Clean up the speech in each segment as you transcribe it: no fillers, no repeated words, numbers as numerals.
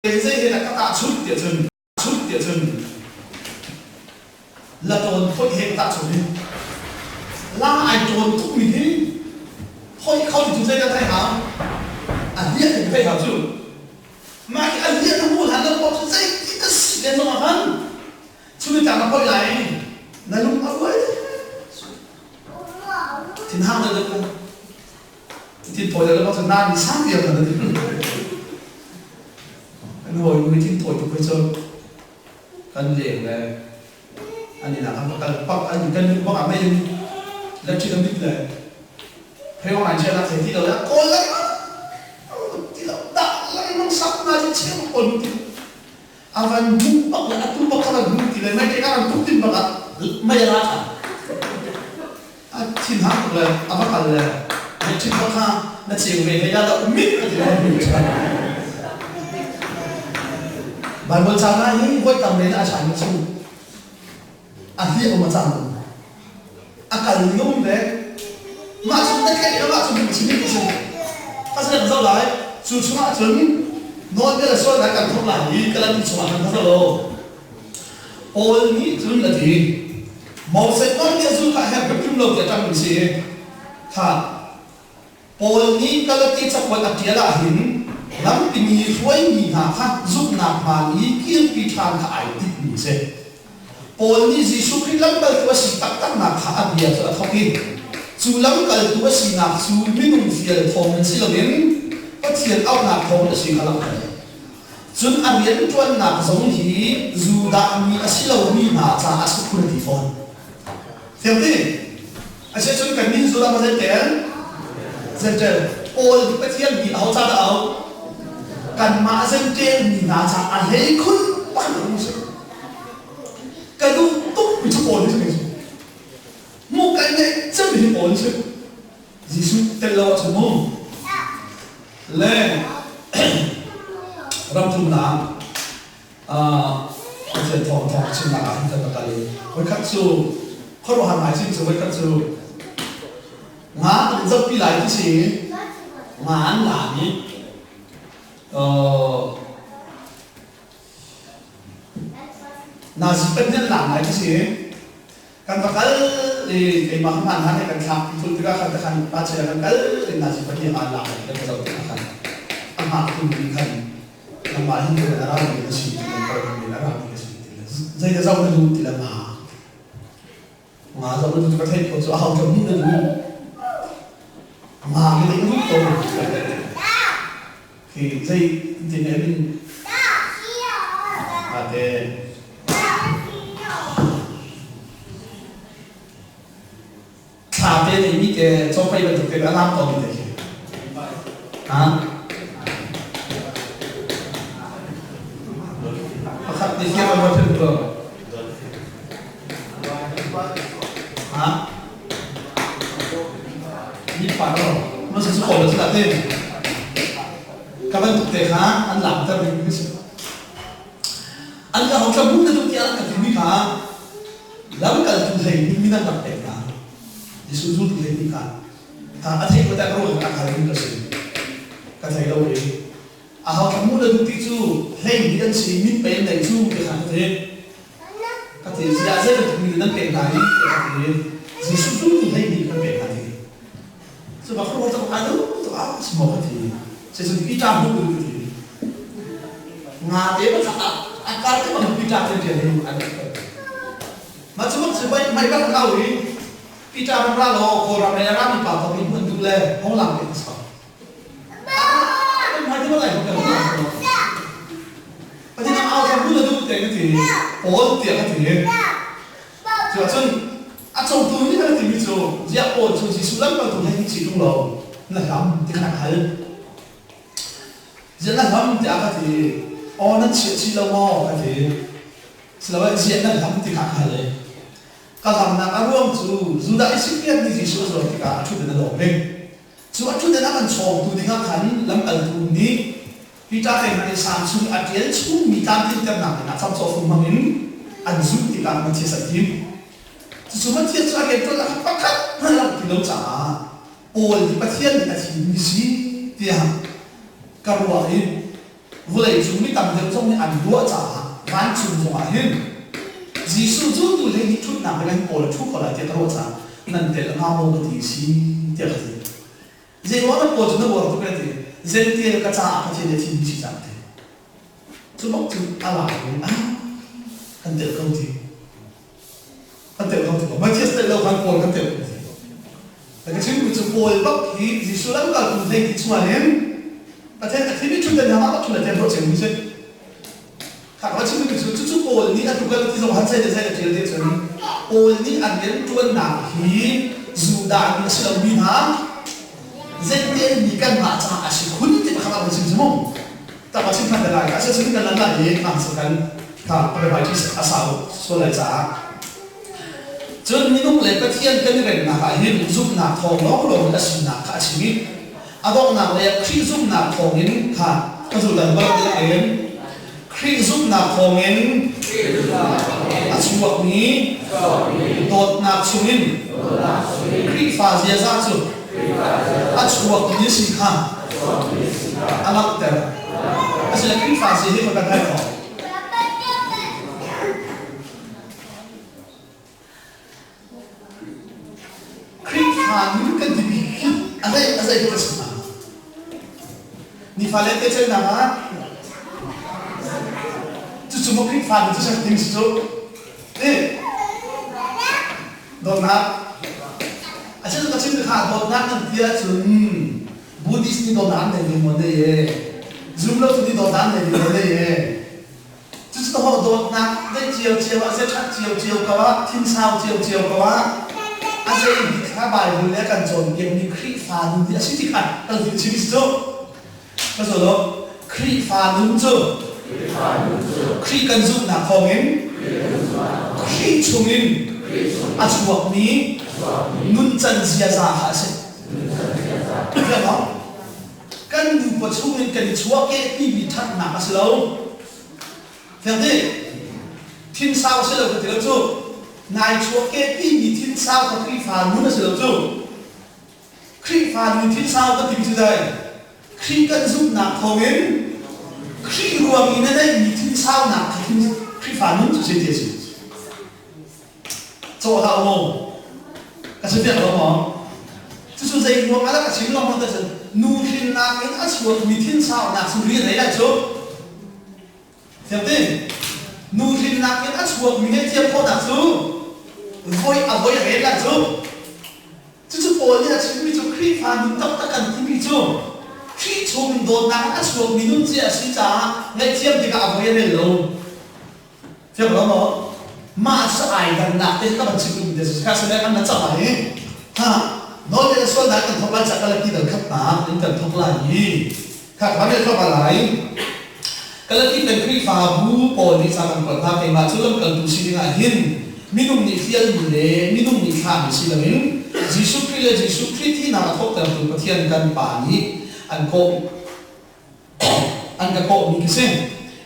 Zei he dah ka tahchunh tiah cun chunh tiah cun latawn phoih he ka tahchunh hi la ai ṭawn tukmi hi phoih kho ti cu zei dah theih hau a hliah ti theih hau cu mah hi a hliah na hmuh hlan lo paoh cu zei ti na si len zongah khan chun tlang na phoih lai na lung a ruai thinhang deuh deuh Thin thawi le bak cu na ni sang tiang kan ti. Kan hawi nu thin thawi tuk cu kan leng le an inn ah kan kal pak an kan luh bak ah mei in electric an bit le phei ngai chia nak thei ti lo le kawl le ti lo dah lengmang sak na chi cheu kawl ti a van hmuh bak le atu bak kha van hmuh ti le mei ke kan tuk tin bak ah mei a la than A thinhang tuk le a va kal le na ṭhit bak kha na ceu ve hlei dah mit a ti Baibal ca hna hi voi tam len a ṭhami cu a hliah um a cang a kal ning a um ve mah cu na theih mah cu chim mi si ka se kan zoh lai cu chungah cun nawlbia le sualnak kan thawk lai i ka lan chungah kan zoh lo Paul nih cun a ti, Moses nawlbia zul kha herh hrimhrim lo tiah ṭang si. Kha Paul nih Galati cakuat a ṭial ahhin lampi mi hruaimi hna kha zumhnak hmaan i kirpi ṭhan kha ai tinhmi a si. Paul nih Jesuh Khrih lamkaltu a si taktaknak kha a bia cu a thawk i cu lamkaltu a sinak cu minung fial thawngin si loin Pathian auhnak thawngin a si kha langhter. Cun a rianṭuannak zong hi Judah mi a si lomi hna caah a si phun a ti fawn. Fiang ti? Asiahcun kannih Judah ma zeitel? Zeitel? Paul hi Pathian nih aho ca dah auh? Kanmah Zentail mi hna caah a hleikhun pakhat a si. Ka duh tuk mi cu Paul hi si. Hmuh kan ngeih cem hi Paul si. Jesuh tel lo ahcun mu le ramthumnak Pathian thawng thawng chimnak ah hin kan va kal i voikhat cu khuaruahhar ngai chin cu voikhat cu nga kan in zohpi lai ti si nga an lam i nazi pathian lam lai ti si Kan va kal i keimah ka hmaan hlan i kan thlak thul tikah khan khan pa chia kan kal in nazi pahnih aan lak i kan va zoh tikah khan a hngak tu mi khan nangmah hin na ra mi na si ti le kawl mi na ra mi na si ti le zei na zoh na duh ti le nga nga zoh na duh ka theih ko cu a hau ṭam na duh nga mi ding duh ko khi zei tin em ate Thla te neimi te cawpei bantuk te a lam ko mi te khi. Ha? Pakhat nih fiang an va ko. Ha? Mi pa no. No se su ko lo sa te. Ka bantuk te kha an lam ter ding si. An ka hong tla na duh tiah an ka timi kha lamkaltu hlei min an rak pek hna. Jesuh zultu hlei nih kha a theih ko tak ruang a hal ka si. Ka thei lo i a hau tla na duh ti cu hlei nih an si min pe nei cu ti kha ka ti. Ka ti ziah zei bantuk min nan pek hna i ka ti. Jesuh zultu hlei nih kan pek hna ti. Cu bak ruang cu a duh tuk ah si maw ka ti. Cucun Peter hmuh ding ka ti. Nga te bak a a kar te bak Peter te rian hi an rak Mah cu bak cu mai mai bak kau i Peter ram ra law Kawlram lei a rami pa thawk in hmuh an duh le hong lang te ka Kan hmai te bak lai hong hong lang Pathian au ka hmu na duh te ka ti. Paul tiah ka ti. Cuahcun a cawngtu nih a timi cu ziah Paul cu Jesuh lamkaltu he hi si ṭung lo na hlam ti kha hal. Ziah na hlam tiah ka ti. Aw nan chiah chih lo maw ka ti. Siloah ziah na hlam ti kha ka hal i ka hlamnak a ruang cu Judah Isikriat nih Jesuh a zuar tikah a ṭhut in a lawm ding. Cu a ṭhut in a kan chawngtu dingah khan lamkaltu nih Peter keimah nih sang chung a ṭial chungmi tlamtlinternak dingah camcawh fung hmangin an zumh tikah Matthias an thim. Cucu Matthias cu a rianṭuan ah pakhat hmanh a rak ti lo caah Paul hi Pathian nih a thimmi si tiah ka ruah i Vawlei cung mi tam deuh zong nih an ruah caah vancung zongah hin Jesuh zultu 12 ṭhutnak ding ah hin Paul a ṭhu ko lai tiah ka ruah caah nan tel hnga maw ka ti si tiah ka ti. Zeiruang dah Paul cu na uar tuk ka ti. Zentel ka caah Pathian nih a thimmi si cang ti. Cu bak cu a lak in ah kan telh ko ti. Kan telh ko ti ko. Matthias telh lo khan Paul kan telh ko ti. Ka chimmi cu Paul bak hi Jesuh lamkaltu hlei ti chungah hin Pathian a thimi ṭhutdan hna mah bak ṭhutdan tiang ruah cemmi si. Kha ka chimmi cu cucu Paul nih a tukal ti zong han zei le zei a ṭial ti cun Paul nih a rianṭuannak hi Judah mi a si lomi hna zeiten mi kanmah caah a si khun ti pakhat ah kan chim cu mu. Tak a chim ṭhan te lai. Ka sia kan lan lai i ngak kan kha a sau sual lai caah Cun minung le Pathian kan i remnak ah hin zumhnak thawng lawnglawng in a sinak kha a chim i a donghnak lei ah Khrih zumhnak thawngin kha ka zulh bantuk in Khrih zumhnak thawngin a chuakmi dawtnak chungin Khrihfa ziaza cu a chuakmi si kha a langhter. Asile Khrihfa zia hi kan hai khawh. Khrihfa nun kan timi hi a zei a zei ka chim hna. Nifale te celnak ah cucu maw Khrihfa nun cu ser ding si cu. Eh, dawtnak. A chim ka chim kha dawtnak nan ti ahcun Buddhist nih dawtnak an nei ve maw nei e. Zum lo tu nih dawtnak an nei ve maw nei e. Cucu dawtnak ngeih ciocio ah ṭhat ciocio ko ah thinsau ciocio ko ah a zei bik kha Baibal nih a kan cawnpiakmi Khrihfa nun hi a si ti kha kan hun chim cu. Ka zaw lo. Khrihfa nun cu Khrih kan zumhnak thawngin Khrih chungin a chuakmi nuncan ziaza kha a si. Kan nupa chungin kan i chuahkehpimi ṭhatnak a si lo. Fiang ti? Thinsau a si lo ka ti lo cu. Nai chuahkehpimi thinsau kha Khrihfa nun a si lo cu. Khrihfa nun thinsau ka timi cu dai. Khrih kan zumhnak thawngin Khrih ruang i na neihmi thinsaunak kha Khrihfa nun cu si ti a si. Cawh hlah u mu. Ka si piak lo maw? Cucu zei ruang ah dah ka chim lo maw cun nu hrinnak in a chuakmi thinsaunak cu rian ei lai cu. Thiam ti? Nu hrinnak in a chuakmi ngaihthiam khawhnak cu voi a voi a rel lai cu. Cucu Paul nih a chimmi cu Khrihfa nun taktak kan timi cu Khrih chung dawtnak in a chuakmi nun cia a si caah ngaihthiam tikah a voi a rel lo. Fiang lo maw? Mah cu ai dannak te ka van chim duhmi te cu ka sile kan na cam ai. Ha, nawlbia le sualnak kan thok lai ca Galati dal khatnak in kan thok lai i kha kha me thok lai. Galati peng Khrihfabu pawl nih ca kan kuat hna keimah cu lamkaltu si dingah hin minung nih fialmi le minung nih thlahmi si loin Jesuh Khrih le Jesuh Khrih thihnak a thawhtertu Pathian kan Pa nih an kawh an ka kawhmi ka si.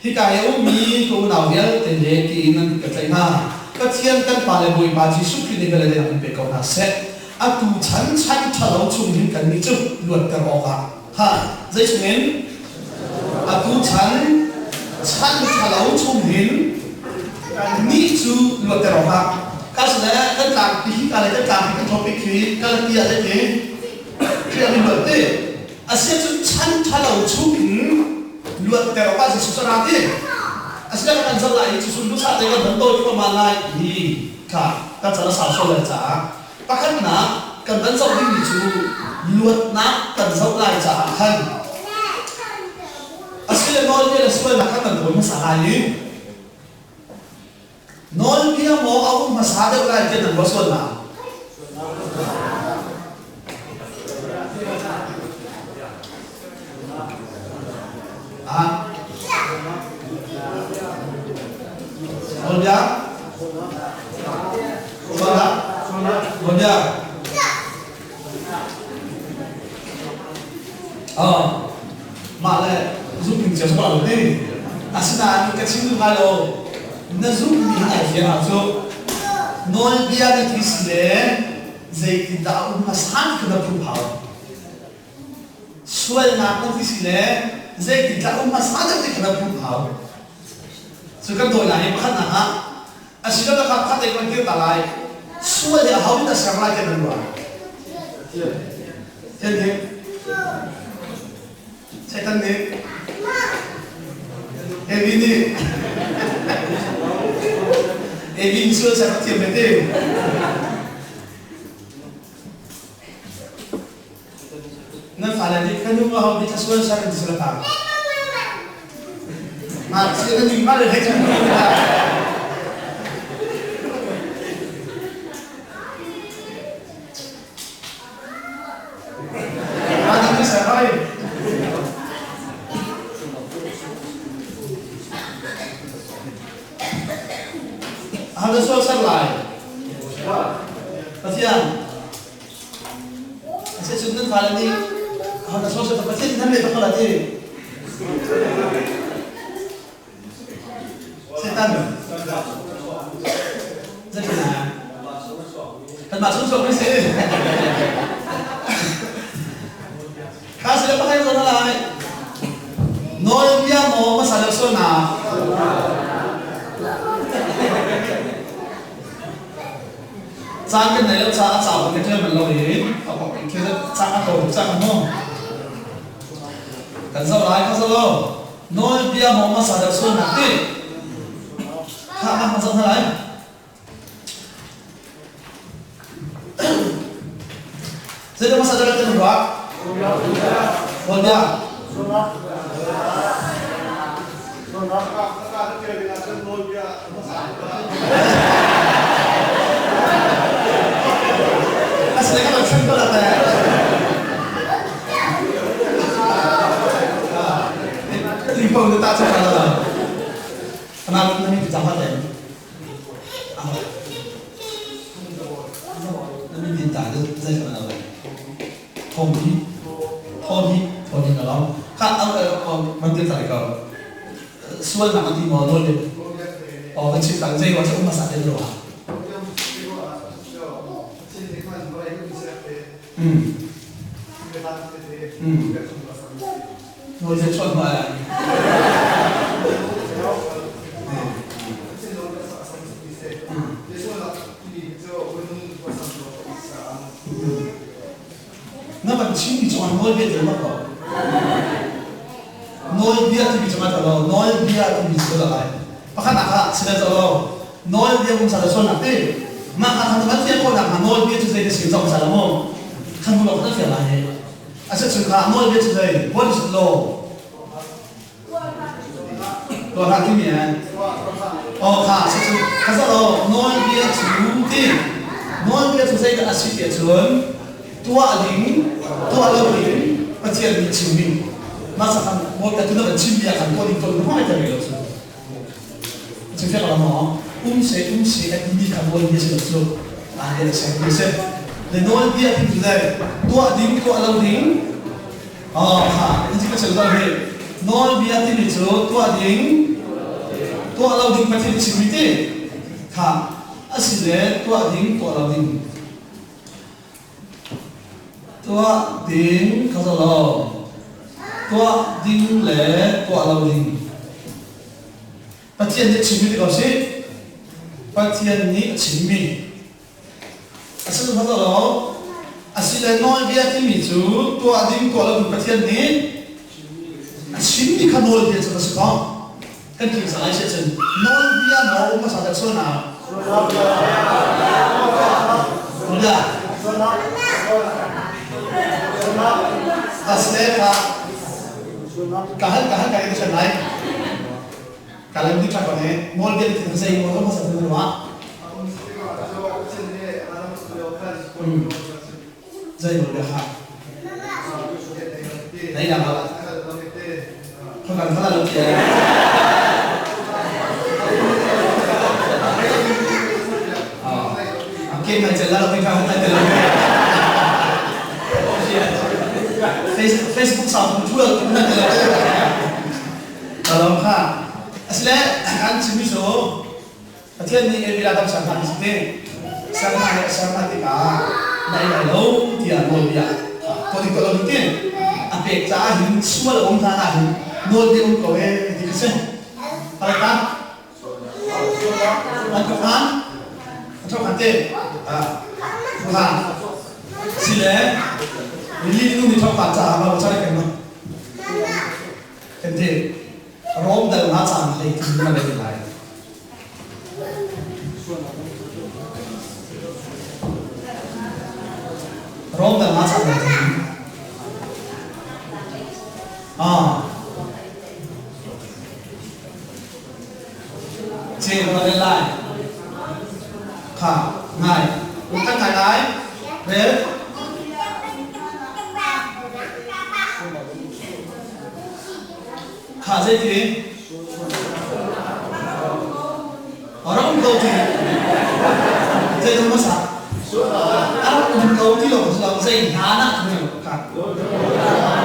Hika i a ummi ka unau vialte le tiin nan ka tlaih hna. Pathian kan Pa le Bawipa Jesuh Khrih nih vel le deng in pe ko hna seh. Atu chan chan ṭhalo chung hin kannih cu luatter awkah ha zei chungin atu chan chan ṭhalo chung hin kannih cu luatter awkah ka sile kan tlangpi hi ka le kan tlangpi kan topic hi Galatia le ti Khrih a luat ti Asiahcun chan ṭhalo chungin luatter awkah Jesuh cu a ra ti. Asinain kan zoh lai i cucu duhsah te kan van tawi thluahmah lai i kha kan can a sau sual lai caah pakhatnak kan van zoh dingmi cu luatnak kan zoh lai caah khan asile nawlbia le sualnak khan kan tawi hmasa lai i Nawlbia maw a um hmasa deuh lai tiah nan ruah sual na? Ah. Nawlbia? Sualnak? Nawlbia? Oh. Mah le zumhning cio cu lo ti. Asinain ka chim duh lai lo. Na zumhmi ai fiang ah cu nawlbia na ti si le zeitindah a um hmasa ti kha na phu hau. Sualnak na ti si le Zeitindah um hmasa deuh ti kha na hmuh hau. Cu kan dawi lai i pakhatnak ah asilo kha pakhat ei kan kir ta lai. Sual hi aho nih dah ser lai ti nan ruah? Thian nih Satan nih Evi nih Evi nih sual ser a thiam ve ti. Nan fale nih ka nu aho nih thasual ser in ti sila ta. Ngakchia na ning ma le hei chan Mah nih ser hai. Aho dah sual ser lai? Pathian. Asicun nan fale nih aho dah sual ser Pathian nan leh bak ti. Satan. Zeitindah? Kanmah chung chuak mi si. Kha sila pakhat zong lai. Nawlbia maw hmasa deuh sualnak? Caan kan nei lo caah a cauk kan ṭial bal lo i a thil caan a tlawm tuk cang mu. Kan zoh lai kha zoh lo. Nawlbia maw hmasa deuh sualnak ti? Kha kan zoh hna lai. Zeidah hmasa deuh kan ruah? Nawlbia. Asile ka ban hrem ko la te. Lingpo na ta cha la. Kana na mi ta ha te. Na mi din ta zai ka na la. Thong hi thong hi thong hi na lo. Kha man til ta ko. Sualnak an ti maw nawl din aw kan chim tang zei wa cu um hmasa te lo um um nawl je chuan ma Na van chimmi cungah nawlbia tel bak lo. Nawlbia timi cungah tel lo. Nawlbia timi cu la lai. Pakhat ah kha sila tel lo. Nawlbia um sa sualnak ti. Mah kha khan van fiang khawh nakhnga nawlbia cu zei na si zong sa la mu. Khan mu lo khan fiang lai he. Asa chung kha nawlbia cu zei? What is law? Tuah hlah timi eh. Aw kha si cu kha za lo nawlbia cu ti nawlbia cu zeidah a si ti ahcun tuah ding tuah lo ding Pathian nih chimmi masa khan nawlbia tu na kan chimmi ah khan tuah ding tuah ding hmai ter lo cu chim fiak lo maw um se um se a timi kha nawlbia si lo cu a le se ti se le nawlbia ti cu le tuah ding tuah lo ding Kha in ka chim cang hi. Nawlbia timi cu tuah ding, tuah lo ding Pathian chimmi ti. Kha a si le tuah ding, tuah lo ding. Tuah ding kha lo. Tuah ding le tuah lo ding. Pathian nih a chimmi ti ko si. Pathian nih a chimmi. A si hmasa lo. Asile nawlbia timi cu tuah ding tuah lo ding Pathian nih a chimmi kha nawlbia cu a si ko. Kan tling sa lai cun nawlbia maw hmasa dah sualnak? Nawlbia. Asile kha ka hal ka hal ka ka lai. Ka lam di ṭha ko ne. Nawlbia ti zei maw hmasa dah ruah? Zei nawl bia kha? Nei lang lo. Khakan khala lo ti. Ke mai chel la lo kha han tai lo. Facebook sa phu thu lo na te lo. Lo kha. Asile kan chimi so Pathian nih Evi Adam ser hna ti si ser hna le ser hna tikah na ei lai lo tiah nawlbia tuah ding tuah lo ding ti a pek caah hin sual a um hlan ah hin. Nawlbia um ko ee ti kha si. Palata. An ka phan. An thok han te. Ah. Kha. Si le Lili nu ni thok phan caah ma cha kan ma. Kan ti. Rom dal nga caan hlei tin na le lai. Rom dal nga caan hlei tin. Ah. Ceu na rel lai. Kha ngai. Kan ngai lai. Rel. Kha zeiti? Rak um ko ti. Zei dong hmasa? A rak um ko ti lo si lo zei hna na kha.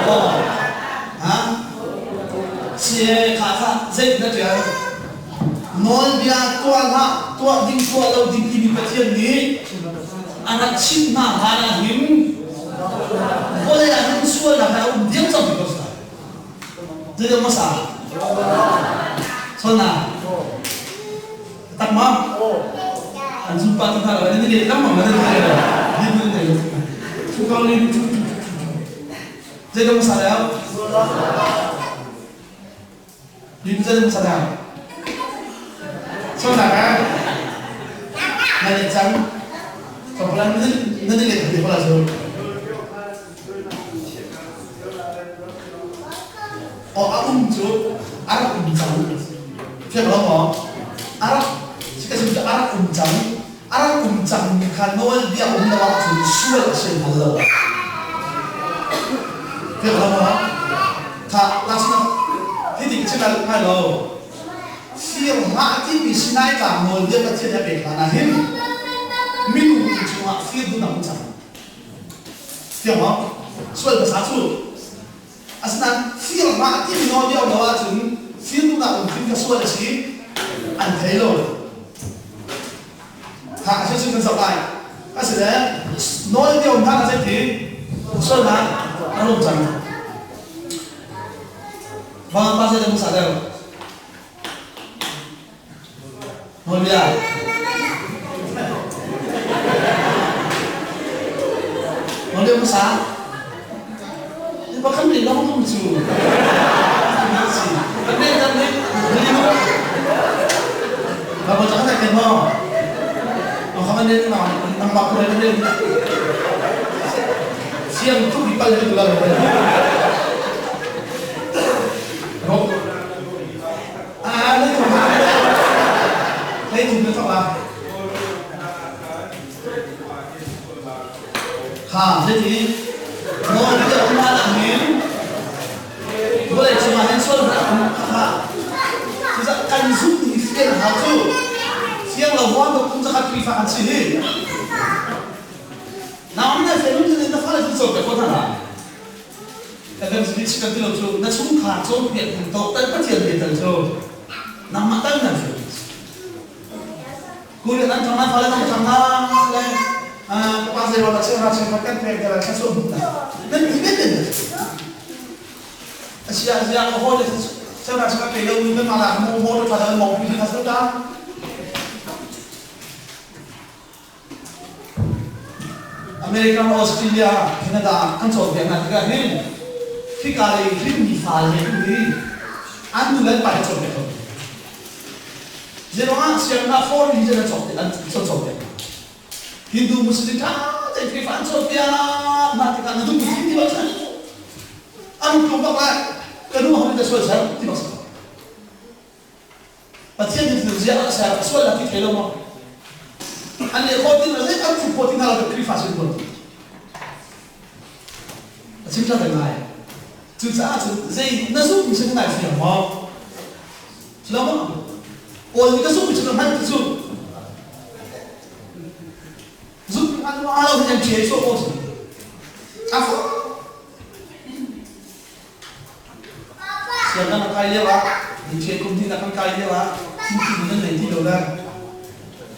Oh. Ha? Sie kha kha zei na ṭial? Nawlbia tuah hlah, tuah ding tuah lo ding timi Pathian nih a rak chimh hna hlan ah hin vawlei ah hin sualnak he a um diam cang ko sa. Zei hmasa? Chona. Tak ma? An zum pa tu hna lo, ni le lengmang na ni le. Ni ni le. Thu kang ni thu thu thu. Zei dong hmasa leo? Lim zei dong hmasa leo? Sualnak ah na leh cang. Tlawmpal na ni leh ti pala cu. Aw a um cu a rak um cang. Fiang lo maw? A rak sika sim cu a rak um cang. A rak um cangmi kha nawlbia um lo ahcun sual a si bal lo. Fiang lo maw? Kha tahchunak hitin chim lai lo. Fir hlah timi Sinai tlang nawlbia Pathian a pek hlan ah hin minung inn chungah fir duhnak um cang. Fiang maw? Sual hmasa cu. Asinain fir hlah timi nawlbia um lo ahcun fir duhnak lungthin kha sual a si an thei lo. Kha a si kan zoh lai. Asile nawlbia um hlan ah zeiti sualnak a rum cang. Van pa zei dah deuh? Nawlbia. Nawlbia hmasa. Pakhat nih long tum cu. Kan nih kan nih Bapak cakap tak kena. Ang kaman din na nang bakure na din. Siang tu di pal itu lah. Rok. Ah, lấy thùng lấy thùng cho chọc à? Kha, thế thì ngồi bây giờ ông ba làm hin vawlei cungah hin sual hna kha cucaah kan zumh hi fian hau cu fiang lo huam to kum zakhat Khrihfa kan si hi nang na fian um na fale cu cawnpiak ko hna kan kan si kan ti lo cu na chungkhar cawnpiak ding to tan Pathian bia tal cu nangmah tal nan fian Kuri nan thang na fale nan thang na le ka pa zei wala chera chera kan pek dara kha so na nan ti ben ben asia asia ko ho le chera chera pe lo ni kan mala mo mo to tha mo pi kha so ta America Australia Canada kan cawn piak hna tikah hin hika lei hrinmi fa le hi an nu le an pa he cawn piak lo Zeiruangah sianginn ah foreign religion an cawk an cawnpiak hna. Hindu Muslim ṭha tein Khrihfa an cawnpiak hna tikah na duhmi thim ti bak si. An tlung bak lai. Ka nu ho nih dah sual ser ti bak si. Pathian nih thil zia a ser sual la ti thei lo maw? An leh khawh ti na zei an phu khawh ti hna lo Khrihfa sin tuan ti. A chim ṭha ngai. Cucaah cun zei na zumhmi sin nai fiang maw? Culo Paul nih ka zumhmi cu ka hngalh ti cu. Zumh an wa lo hin MTA chuah ko si. A fo. Siang kan kai lio ah, MTA kum hnih na kan kai lio ah, thingthi nan nei ti lo le.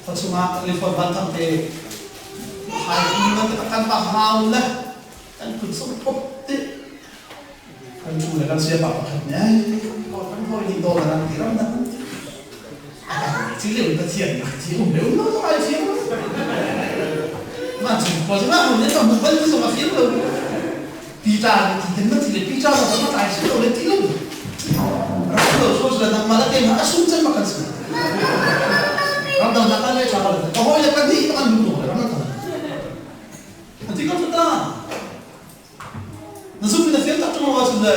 Khua chungah Clifford Van Thang te hai kum nan kan pa hau le kan kut sung pop ti. Kan pu le kan sayapa pakhat nih ai kan hawi nih dawt an ti ram dang ci lio Pathian nak ti um le um lo zong ai fiang lo. Mah cu ko zong ah ne ka hmuh bal ti zong a fiang lo. Peter nih ti ten na ti le Peter zong a tlai si lo le ti lo. Ram lo so sila nangmah le keimah a sum cem bak kan si. Ram dang nak le tha ka hawi le kan hi kan lu lo ram dang. An ti ko ta. Na zum na fiang tak ṭung lo ahcun le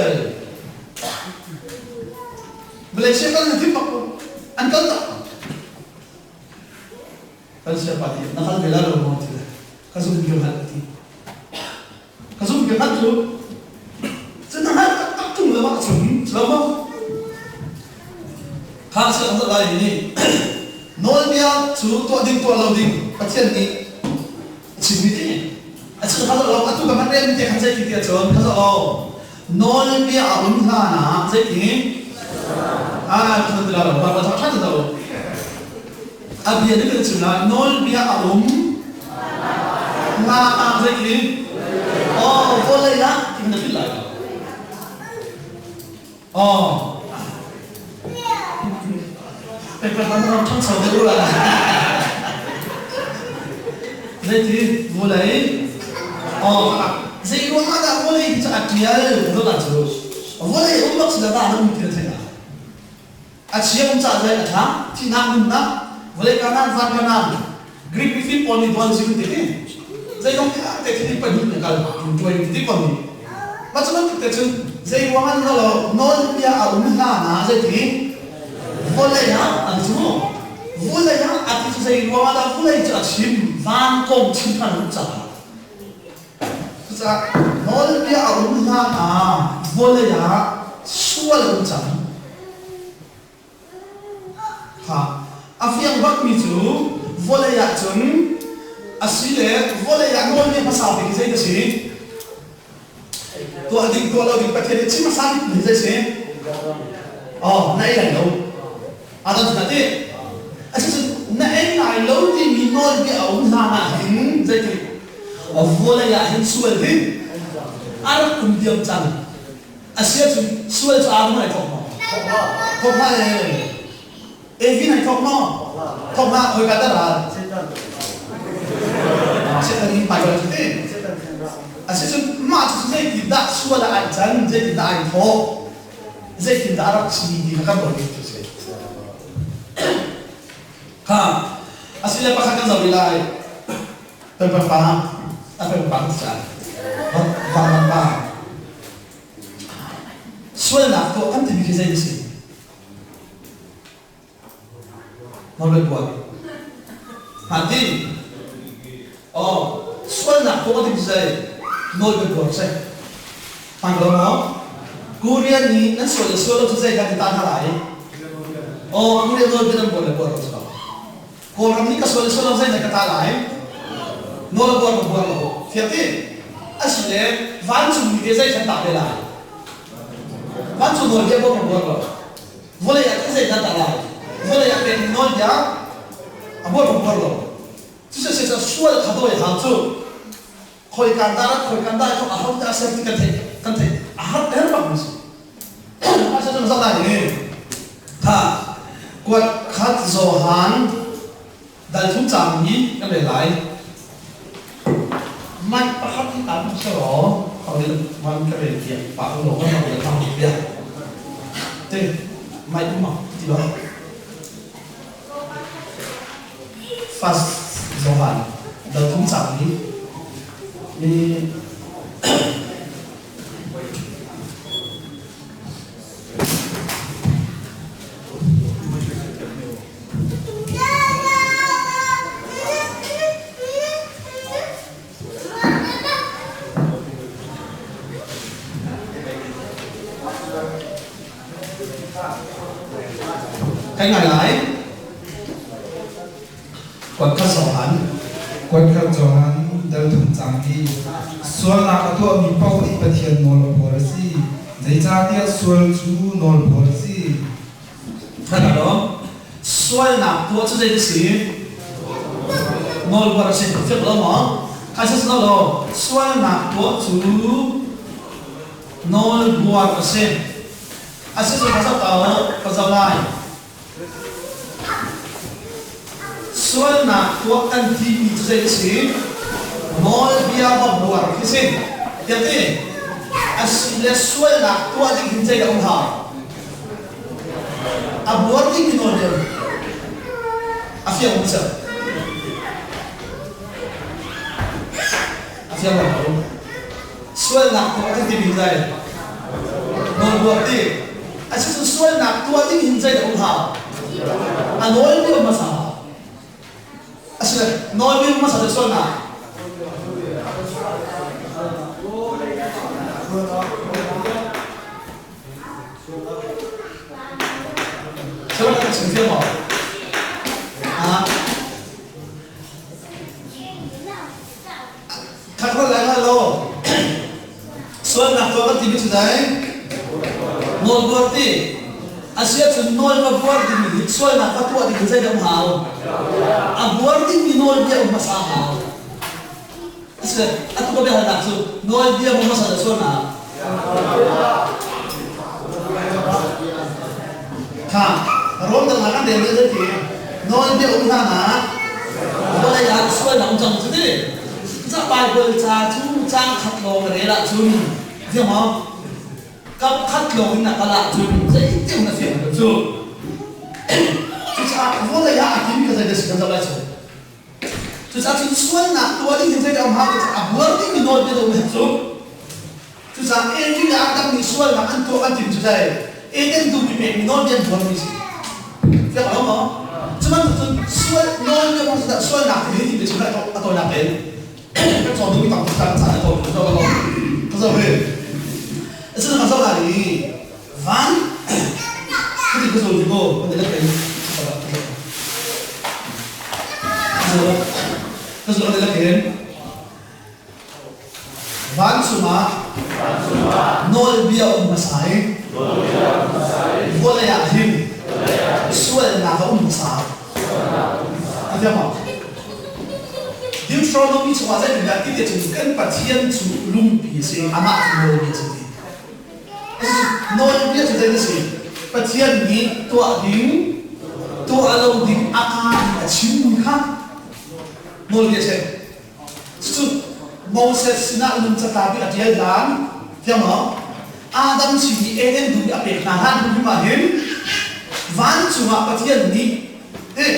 Malaysia kal na thim bak ko. An kal tak. Kan siapa ti na kal ve la lo maw ti le ka zum ka hngalh ti. Ka zum ka hngalh cu cu na hngalh taktak ṭung lo ahcun lo maw? Kha si an lai nih nawlbia cu tuah ding tuah lo ding Pathian nih a chimmi ti a chim kha lo atu ka hman rel te khan zei ti tiah cun kha lo nawlbia a um hlan ah zei ti ah kan ti lo ba ba tha tha lo a bia ni kan chim la nawlbia a um hlan ah zei ti oh vawlei ah ti na fil lai Oh. Paper kan ram ṭhangcho deuh la. Zeiti vawlei oh zei ruang ah dah vawlei ti cu a ṭial dot ah cu vawlei um bak sila dah na um ti na theih a chia um ca zei a ṭha thihnak nunnak vawlei kanan van kanan Greek mifim pawl nih duan zing ti ti zeidong te thil pahnih na kal tuai ti kon ni mah cu bantuk te cun zei ruang ah na lo nawlbia a um hlan ah zeiti vawlei ah an cu vawlei ah a ti cu zei ruang ah dah vawlei cu a chim van kong chim khan um caah cucaah nawlbia a um hlan ah vawlei ah sual um cang A fiang bakmi cu vawlei ah cun a si le vawlei ah nawlbia hmasa bik hi zei a si? Tuah ding tuah lo ding Pathian nih chim hmasa bik hi zei si? Oh, na ei lai lo. Adam cu ti. Asicun na ei lai lo timi nawlbia a um hlan ah hin zeiti vawlei ah hin sual hi a rak um diam cang. Asiahcun sual cu Adam ai thawk maw? Thawk hlah ee. Evi ai thawk maw? Thawk hlah. Hoi ka dah ral? Satan nih hmai cu ti. Asicun mah cu zeitin dah sual ah ai can, zeitin dah ai thawk, zeitin dah a rak si ti kha kan ruah ding cu si. Kha asile pakhat kan zoh rih lai. Pempa a pempa ca. Vang pa. Sualnak tuah kan timi khi zei a si? Nawlbia buat. Hmaan ti? Oh, sualnak tuah kan timi zei? Nawlbia buat si. Hmaan lo maw? Korean nih nan sual le sual lo cu zei kan ti ta hna lai? Oh, Korean nawlbia nan buat le buat lo cu. Kawlram nih ka sual sual lo zei ka ta lai? Nawl a buar ma buar lo? Fiang ti? Asile vancung mi te zei kan ta ve lai? Vancung nawl bia buar ma buar lo? Vawlei ah zei dah ta lai? Vawlei ah pek nawl bia a buar ma buar lo? Cucu sual kha dawi hau cu. Khoi kan dah khoi kan dah thok a ho dah ser ti kan theih kan theih a har ter bak mi si. A sa zong lai ni. Tha kuat khat Johan dal thum cang hi kan rel lai. Mai pakhat hi tam sero kau man ka rel tiang pa lo kan lo thang bia. Te mai um ma ti ba. First Johan dal thum cang hi mi Kan ngai lai. Kuatkhat Johan. Kuatkhat Johan dal thum cang hi sualnak a tuahmi paoh nih Pathian nawl a buar a si. Zeicahtiah sual cu nawl buar a si. Kan lo. Sualnak tuah cu zei a si? Nawl buar a si. Fiak lo maw? Kai sa lo. Sualnak tuah cu. Nawlbuar a si. A si cu ka zoh ta u, ka zoh lai. Sualnak tuah kan timi cu zei a si? Nawlbia va buar khi si. Tiah ti. A si le sualnak tuah ding hin zei dah um hau? A buar dingmi nawlbia a fiang um cang. A fiang lo. Sualnak tuah kan timi zei? Nawlbuar ti. Asicun sualnak tuah ding hin zei dah um hau? A nawlbia hmasa. Asile nawlbia hmasa cu sualnak. Sualnak kan chim fiang maw? Ah. Khat holh lai hlah law sualnak tuah kan timi cu dai nawlbuar ti a si ahcun nawl va buar dingmi hi sualnak va tuah ding zeidah um hau a buar dingmi nawlbia um hmasa hau a si atu ka biahalnak cu nawlbia um hmasa dah sualnak Kha Rom dang ah kan rel ve ti nawlbia um hlan ah vawlei ah sualnak um cang cu ti. Ca Bible ca cu caang khat lawng na rel ahcun fiang maw? Kap khat lawng in na kal ahcun zeitin na fiang lo cu. Cucaah vawlei ah a timi kha zeidah si kan zoh lai cu. Cucaah cun sualnak tuah ding hin zeidah um hau ti a buar dingmi nawlbia um hek cu. Cucaah Eden le Adam nih sualnak an tuah kan tim cu zei Eden dum i pekmi nawlbia an buarmi si. Fiang lo maw? Cu bantuk cun sual nawlbia kong cu sualnak ti hi ti cu a tawinak in kan cawn duhmi tam tuk kan caan a tawi tuk zo lo. Ka zoh hi. Asina ka zoh lai i van ka ti ka zul ti ko kan i lak in ka zul kan i lak in Vancung ah nawlbia um hmasa i vawlei ah hin sualnak a um hmasa. A fiang maw? Deuteronomy chungah zeitindah ti ti cun kan Pathian cu lungpi a si, amah cu nawlbia a si ti. Nawlbia cu zei a si? Pathian nih tuah ding, tuah lo ding a kaa in a chimmi kha nawlbia a si. Cucu Moses sinah lung catlap i a ṭial hlan, thiang maw? Adam sin i Eden dum i a pek hna hlan hrimhrim ah hin vancung ah Pathian nih eh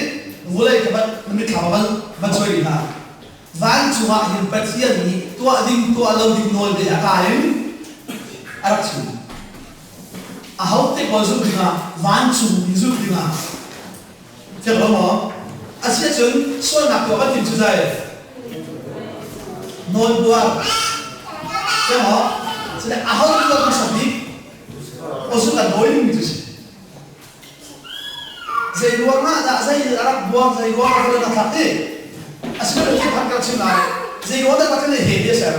vawlei kha van na mitthlam ah van van suai rih hna. Vancung ah hin Pathian nih tuah ding tuah lo ding nawlbia a ka in a rak chim. Aho te pawl zulh dingah vancung mi zulh dingah Fiang lo maw? Asiahcun sualnak tuah kan tim cu zei? Nawlbuar. Fiang maw? Cun aho tuah hmasa bik? Osu kan dawi dingmi cu si. Zei ruangah dah zei a rak buang, zei ruangah vawlei na thlak ti? Asinain thil khan ka chim lai. Zei ruang dah Pathian nih he ti a ser?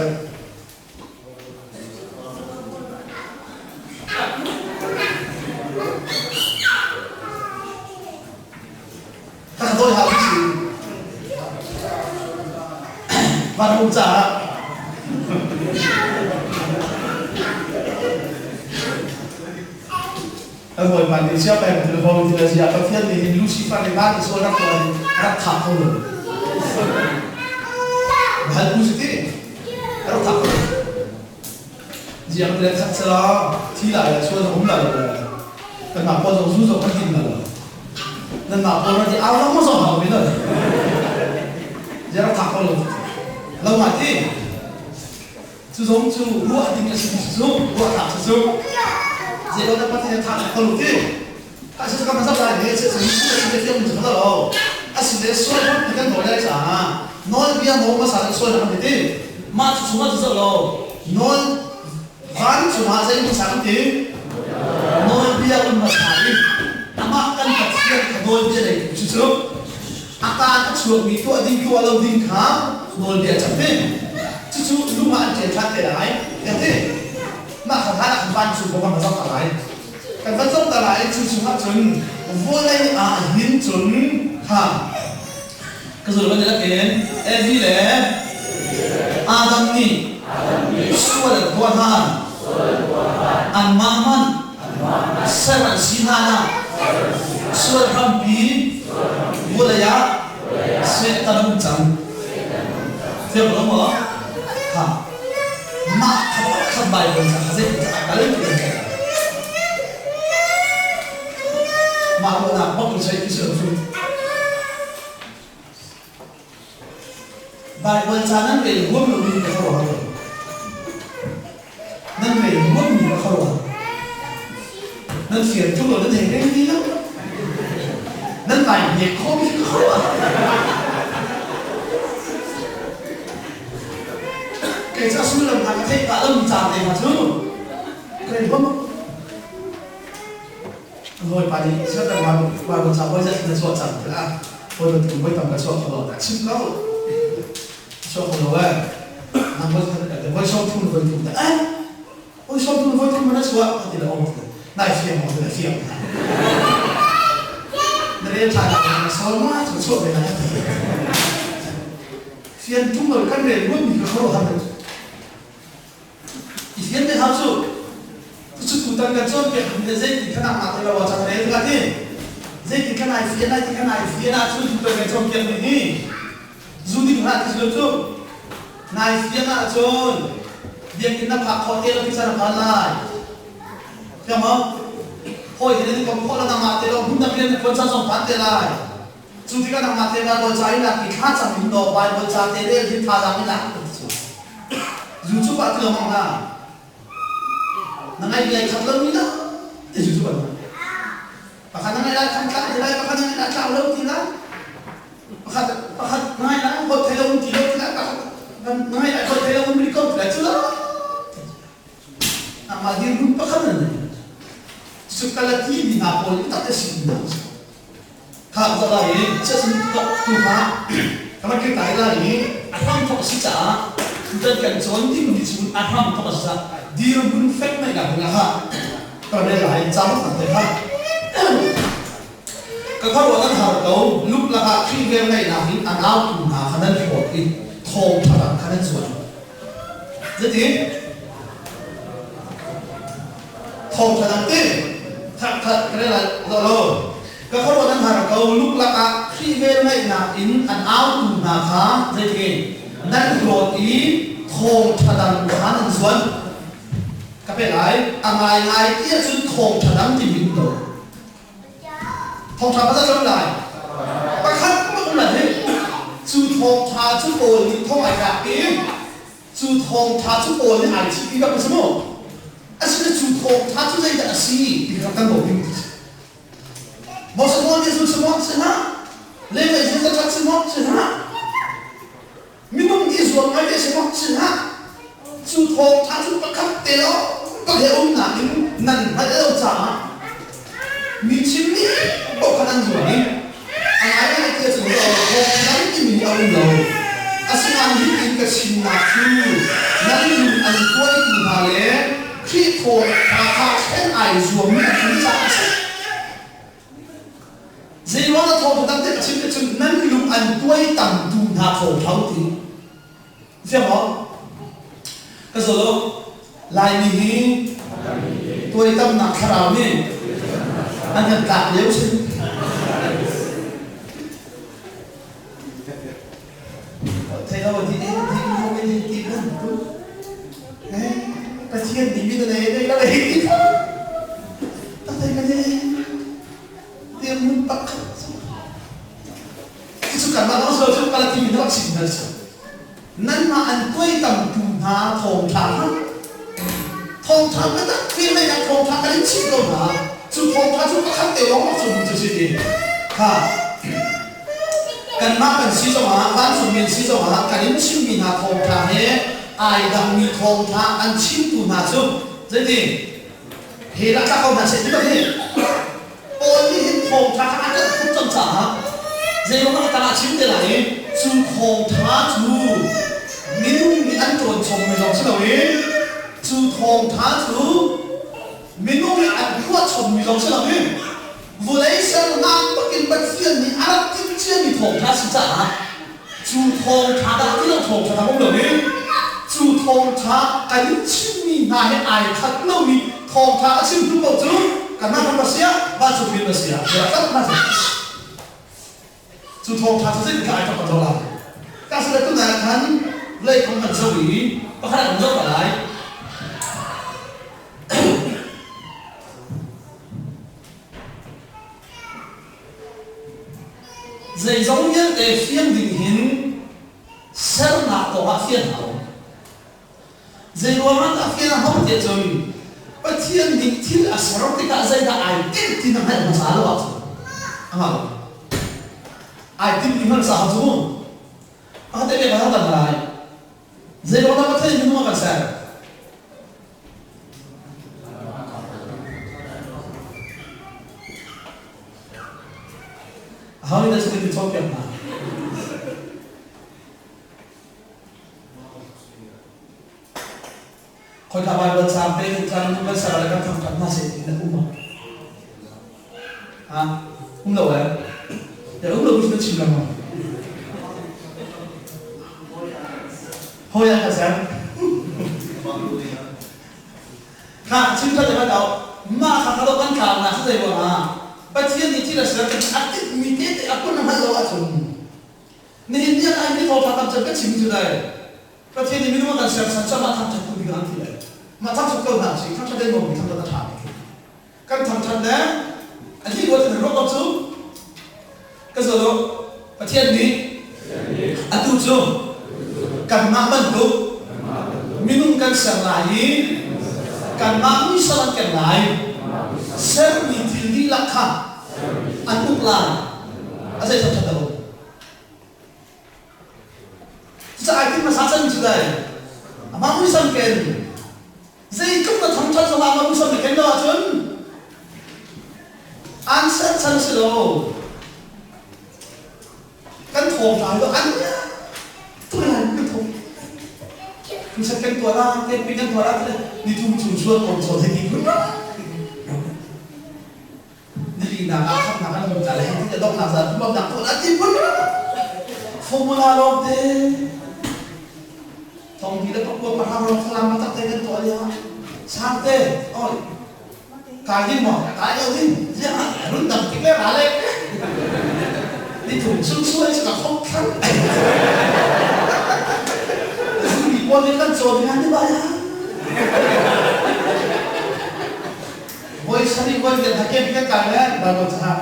Ka dawi hau si. Van um caah Kan Bawipa nih sia peng thil hawng thil a zia Pathian nih hin Lucifer nih van i sual rak tuah in rak thah kho lo. Hal tu si ti rak thah kho lo. Ziang le khat sela thi lai le sual um lai le kan mah pawl zong zu zong kan tim lo. Nan mah pawl rak i au lang zong hau mi lo. Zia rak thah kho lo. Lo ngai ti. Cu zong cu ruah ding a si cu ruahnak cu cu zeilo dah Pathian tha kho lo ti a si ka mazal lai ne se cu a si te fiang cu lo a si le sual ti kan nawl lai caah nawlbia nawl hmasa le sual kan ti mah cu chungah cu lo nawl van cungah zei hmasa kan ti nawlbia um hmasa i amah kan Pathian kha nawlbia lei tu cu a kaan a chuakmi tuah ding tuah lo ding kha nawlbia cang ti cucu lung ah an ṭial ṭhan te lai kan ti mah kha hlan ah kan van chung kan va zoh ta lai kan va zoh ta lai cu chungah cun vawlei ah hin cun kha ka zul kan lakin Evi le Adam nih sual an tuah hna. Anmah hmanh ser an si hlan ah sual hrampi vawlei ah Satan a um cang. Fiang lo maw? Ha. Mah kha pakhat Bible ca kha zeitin a kal ti kan theih. Mah ruahnak bak in sei ti si lo cu. Baibal ca nan rel huam lomi ka khuaruah har Nan rel huammi ka khuaruah Nan fian tuk lo nan hei rel ti lo. Nan vai hnek khawhmi ka khuaruah Kei cu a sullam hna ka theih pah lo mi ca te hna cu ka rel huam. Bawipa nih Satan Bible ca voi zat na chuah cang tiah voi bantuk voi tam ka chuah kho lo dah chim ko chuah kho lo eh nang voi khat ka voi som thum voi thum eh voi som thum voi thum na chuah ti la om nai fiang mo na fiang na rel tha na sol ma chu chuah ve na fian tum lo kan rel mun mi ka khoro han I fian te hau cu. Cucu tutan kan cawnpiak mi le zeitin khan ah te lo cang rel ka ti. Zeitin khan ai fian ai ti khan ai fian ahcun tutan kan cawnpiak mi hi zu ding hlah ti si lo cu. Nai fian ahcun biakinn na phak khawh te lo ti caan a phan lai. Fiang maw? Hawi he nan i kom khawh lo nangmah te lo hmun dang rian na ṭuan caan zong phan te lai. Cu tikah nangmah te Baibal ca i lak i thlacam in law Baibal ca te rel hin thazaang i lak ti cu. Zu cu pah ti lo hmang hlah. Na ngaih lai khat lo mi la ti zu cu ban. Pakhat na ngaih lai kham tla ti lai, pakhat na ngaih lai tlau lo ti lai. Pakhat pakhat na ngaih lai hot thei lo ti lo ti lai, pakhat na ngaih lai hot thei lo um ri ko ti lai cu la. Nangmah dirhmun pakhat nan nei. Cu kalati mi hna pawl i tak te si hna. Kha ka lai i chiatsan tu kha ka rak kir tai lai i a hramthawk a si caah tutan kan cawn dingmi cu a hramthawk a si caah dirhmun fek ngeihnak dingah kha ka rel lai cang tak te kha ka khuaruah nan har ko luk lakah Khrih vel ngeihnak in a nautu hna kha nan hlawt i thawngṭha dang kha nan zuan Zeiti? Thawngṭha dang ti khat khat ka rel lo lo. Ka khuaruah nan har ko luklak ah Khrih velngeihnak in an autu hna kha zeiti nan hlawt i thawngṭha dang kha nan zuan. Ka pe lai. A ngaingai ti ahcun thawngṭha dang timi um lo. Thawngṭha pakhat a um lai. Pakhat a um lai hi. Cu thawngṭha cu Paul nih thong ai tlak i cu thawngṭha cu Paul nih ai chih ti bak a si mu. Asinain cu thawngṭha cu zeidah a si ti kha kan bawm ding ti si. Moses nawl nih zul si maw? Si hlah. Levi zul ṭhat si maw? Si hlah. Minung nih zuam ngai te si maw? Si hlah. Cu thawngṭha cu pakhat te lawng ka he umnak in nan hngalh lo caah mi chimmi paoh kha nan zuam i a ngaingai ti ahcun thawngṭha timi hi a um lo. Asinain hitin ka chimnak cu nan lung an tuaitu hna le Khrih thawngṭha kha thlen ai zuammi an um caah a si. Zeiruang dah thawngṭha dang te ka chim ti cun nan lung an tuaitamtu hna thawngṭha ti. Fiang maw? Ka zaw lo. Laimi hi tuaitamnak thlarau nih an kan tlak lio si. Thei lo ti ti ti ti ti Pathian nih mi na nei nei la nei ti ta thei ka nei dirhmun pakhat cu kanmah lawng si lo cu Palestine mi rak chim hna si nanmah an tuaitamtu hna thawngṭha kha thawngṭha biatak firmeinak thawngṭha kan in chimh ko hna cu thawngṭha cu pakhat te lawng rak cu cu si ti kha kanmah kan si zongah vancungmi an si zongah kan in chimmi hna thawngṭha he ai dangmi thawngṭha an chimtu hna cu zeiti he dah tla ko hna seh ti bak hi Paul nih hin thawngṭha kha a ṭanh tuk cang caah zeiruangah a tangah chim te lai i cu thawngṭha cu minung nih an ṭawn chommi zong si loin cu thawngṭha cu minung nih an phuah chommi zong si loin vawlei sernak bakin Pathian nih a rak timh ciami thawngṭha a si caah cu thawngṭha dah ti lo thawngṭha dang um loin cu thawngṭha kan in chimmi hna he ai khat lomi. Thawngṭha a chimtu paoh cu kanmah kan va siah, vancungmi an va siah, bia tak hna seh. Cu thawngṭha cu zeitindah ai thawk kan zoh lai? Ka sile tunai ah khan vawlei kong kan zoh i pakhat ah kan zoh ta lai. Zeizong vialte fiang ding hin sernak kongah fian hau. Zeiruangah dah fian a hau tiah cun Pathian nih thil a ser tikah zeidah ai tinh ti na hngalh hmasa lo ahcun a hngal lo. Ai tinh ti hngalh sa cu pakhat te ka kan lai. Zeiruangah dah Pathian minung a kan ser? Aho nih dah cutin na cawnpiak hna? Khoika Baibal caang te in tlang nu kan ser le kan thangṭhat hna seh ti na um ma? Ha? Um lo eh? Ya um lo na chim lengmang. Hawi ah ka ser. Kha chim ṭhat le kan mah kha kha kan tlau na zei ruangah Pathian nih thil a ser a tinh mi te te a kun a hngalh lo ahcun nihin ni ah hi thawngṭha tam cem kan chim cu dai Pathian nih minung a kan sersan cu amah thangṭhat tu bik ah an ti lai mah thangṭhat ko hna usih thangṭhat dei maw thangṭhat a ṭha kan thangṭhat le a hi ruat in ruak ko cu ka zawl u Pathian nih atu cu kanmah bantuk minung kan ser lai i kanmah muisam an ken lai sermi thil dihlak kha an uk lai a zei thangṭhat a um Cucaah ai tinh hmasa cang cu dai amah muisam ken Zeitluk na thangṭhat zongah amah muisam na ken lo ahcun an serchan si lo. Kan thawng hna lo an tuan kan thawng. Crusade kan tuah la, camping kan tuah la, ni thum chung sual kong chaw thei ti phun Nilinak ah khamnak an hmu ta le hei ti donghnak zan huamnak tuah la ti phun formula lawng te thong hi le pakua pahra lawng falam ma tak te kan tuah lio ah sangte oi kai ding maw kai lo ding ziang ah run dam tik le ra le ni thum chung suai chu ka khop thlang mi pawl nih kan cawn nga ni ba ya voi sarih voi riat ha kem kan kai le Bible caha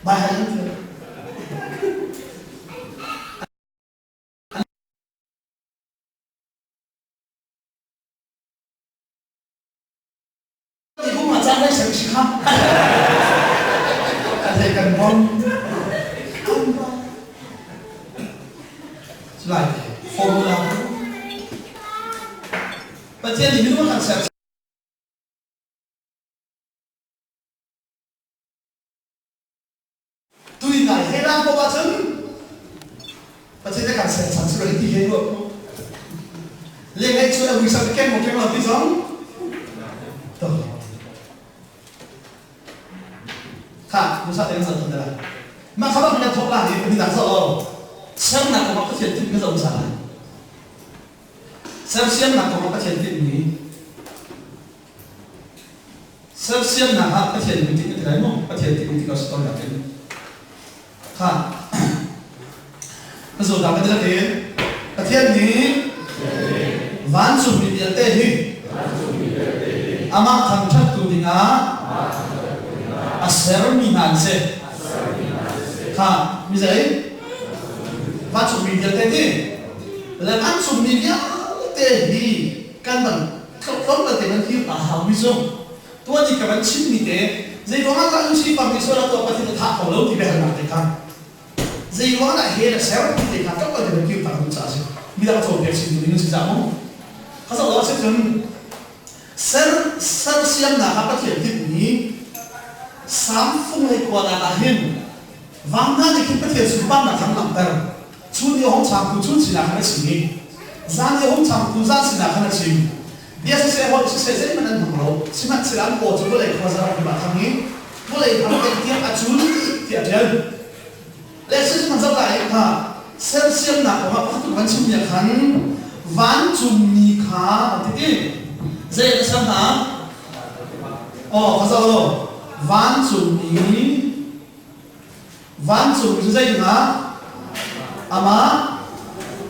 bai hal Ti bu ma cang lai sang si kha. Ka thei kan bom. Lai formula. Pathian nih minung kan ser Tui ngai he lang ko ahcun Pathian nih kan sersan si lo ti he ruah ko. Le ngai cu a muisam keng mo keng lo ti zong to. Kha musa te kan zan lai. Mah kha bak na thok la ni ni dak zo lo. Sernak kong ah Pathian tin ka zo sa lai. Sersiamnak kong ah Pathian tinh mi Sersiamnak ah Pathian min ti ka ti lai maw? Pathian ti ti ka story ah tin. Kha. Ka zo ta ka ti lakin Pathian nih vancungmi vialte hi amah thangṭhattu dingah a sermi hna an si. Kha mi zei? Vancungmi vialte hi le vancungmi vialte hi kan van tlawm te van hir ta haumi cu tuan i ka van chimmi te zei ruangah dah Lucifer nih sual a tuah Pathian a thah kho lo ti biahalnak te kha zei ruangah dah hell a ser ti te kha tlawmpal te van kir ta ding caah a si midang cawnpiak chin tu ding an si caah mu kha zoh lo a si cun ser sersiamnak ah Pathian tinhmi samfung lei kuanak ah hin vang hna nih khin Pathian sunparnak kha an langhter Chun i a hung changtu chun sinah khan a chim i zan i a hung changtu zan sinah khan a chim. Bia siseh holh siseh zeihmanh an hmang lo, sihmanhsehlaw an paw cu vawlei khuaza ram ah thang i vawlei hram teng tiang a cul tiah a ṭial. Le sihmanhsehlaw zoh lai kha sersiamnak kongah pakhat kan chimmi ah khan vancungmi kha an ti ti. Zei na ser hna? Aw, ka zoh lo. Vancungmi Vancung cu zei dingah? Amah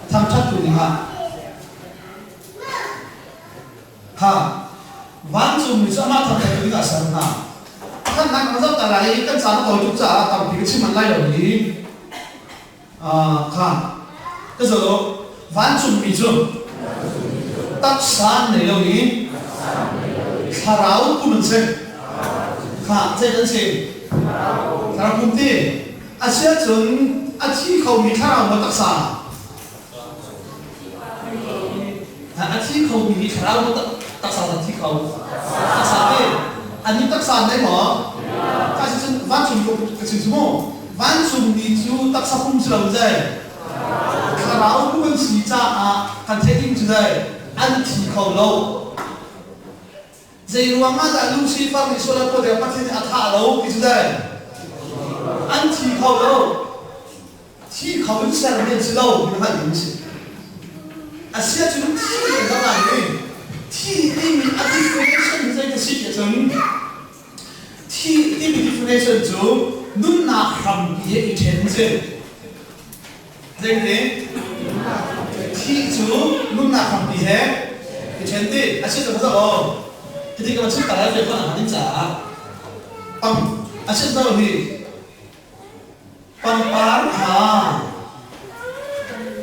thangṭhattu dingah. Kha vancungmi cu amah thangṭhattu dingah a ser hna. Pakhatnak kan zoh ta lai i kan caan a tawi tuk caah tampi ka chim manh lai lo i kha ka zoh lo. Vancungmi cu taksa an nei lo i thlarau pum an si. Kha zei an si? Thlarau pum ti. A si ahcun a thi khomi thlarau maw taksa? A thi khomi hi thlarau maw taksa dah thi kho? Taksa ti. An nih taksa an nei maw? Kha si cun vancung ka chim cu mu. Vancungmi cu taksa pum si lo zei. Thlarau pum an si caah kan theih ding cu zei an thi kho lo. Zei ruang ah dah Lucifer nih sual a tuah tikah Pathian nih a thah lo ti cu zei an thi kho lo. Thi kho in sermi an si lo ti hngalh ding a si. A si ahcun thi kan zoh lai i thi timi a definition hi zei a si ti ahcun thi timi definition cu nunnak hrampi he i ṭhen si. Zeitin? Thih cu nunnak hrampi he i ṭhen ti. A si cu zoh aw. Hiti ka va chim ta lai ve khawh ding caah pang a si zo hi pangpar kha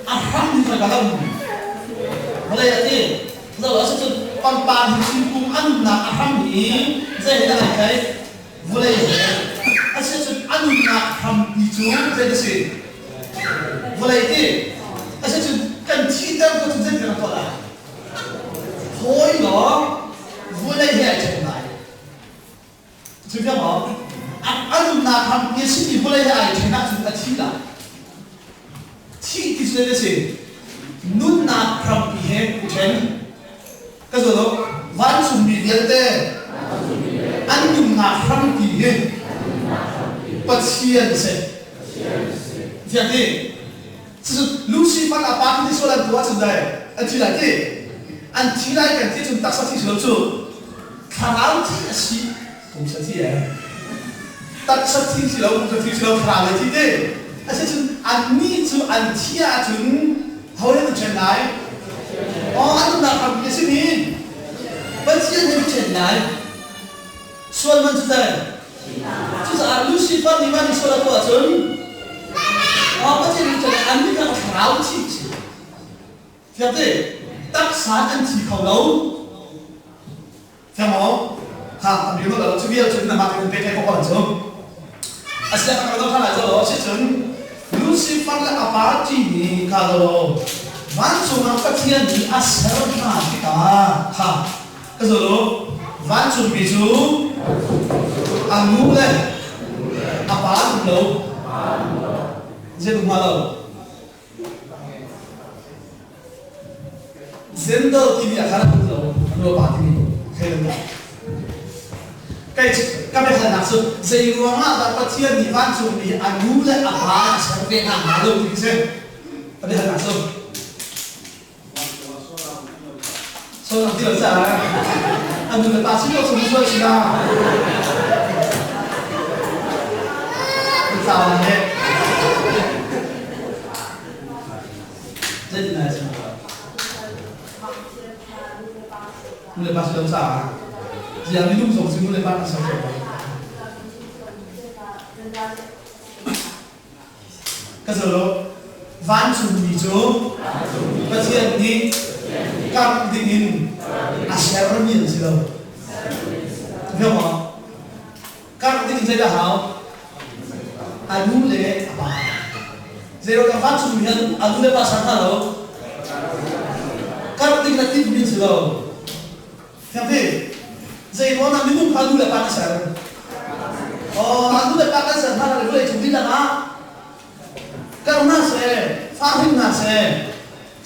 a hram hi ka lam vawlei a ti zo a si cun pangpar hi thingkung a nunnak a hram hi zei he dah ai tlaih Vawlei he a si cun a nunnak hrampi cu zei a si? Vawlei ti a si cun kan thihter ko cu zeitin a tuah lai? Hawi law vawlei he ai ṭhen lai. Cu fiang maw? A nunnak hrampi a simi vawlei he ai ṭhen ahcun a thi lai. Thih ti cu zei a si? Nunnak hrampi he i ṭhen. Ka zawn u, vancungmi vialte an nunnak hrampi hi Pathian a si. Fiang ti? Cucu Lucifer a pa khi sual an tuah ahcun dai an thi lai ti. An thi lai kan ti cun taksa thi si lo cu thlarau thi a si. Pumsa thi eh. Taksa thi si lo, pumsa thi si lo, thlarau lei thi ti. Asicun annih cu an thi ahcun ho he nan ṭhen lai? Aw, an nunnak hrampi a simi Pathian he nan ṭhen lai. Sual man cu zei? Cucaah Lucifer nih mah nih sual a tuah ahcun aw Pathian nih ṭhen lai. Annih kha thlarau thi a si. Fiang ti? Taksa an thi kho lo. Fiang maw? Ha, an bi lo cu vial cun namah tein pehtlaih khawh ko cu. Asiah kan rak kha lai zo si cun Lucifer le a party nih kha lo vancung ah Pathian nih a ser hna tikah kha ka zo lo vancungmi cu a nu le a pa um lo zei um hnga lo Zendal timi ah khan an um lo, an nupa timi thei an dah. Kei ka biahalnak cu zei ruangah dah Pathian nih vancungmi a nu le a pa a ser ve hna hnga lo ti si. Ka biahalnak cu. Sual ti lo caah a nu le pa si lo chung sual si la. Cawan he. Zeitin ai chim lo? Nu le pa si lo caah ziang minung zong cu nu le pa kan ser ko. Ka zo lo. Vancungmi cu Pathian nih karh dingin a sermi an si lo. Hngalh maw? Karh ding zeidah hau? A nu le a pa. Zeiruangah vancungmi hi a nu le pa ser hna lo? Karh ding le timhmi an si lo. Fiangte, zei ruangah minung kha nu le pa na ser? Oh, nu le pa kan ser hna le vawlei cung dihlak ah kar hna seh, fa hrin hna seh,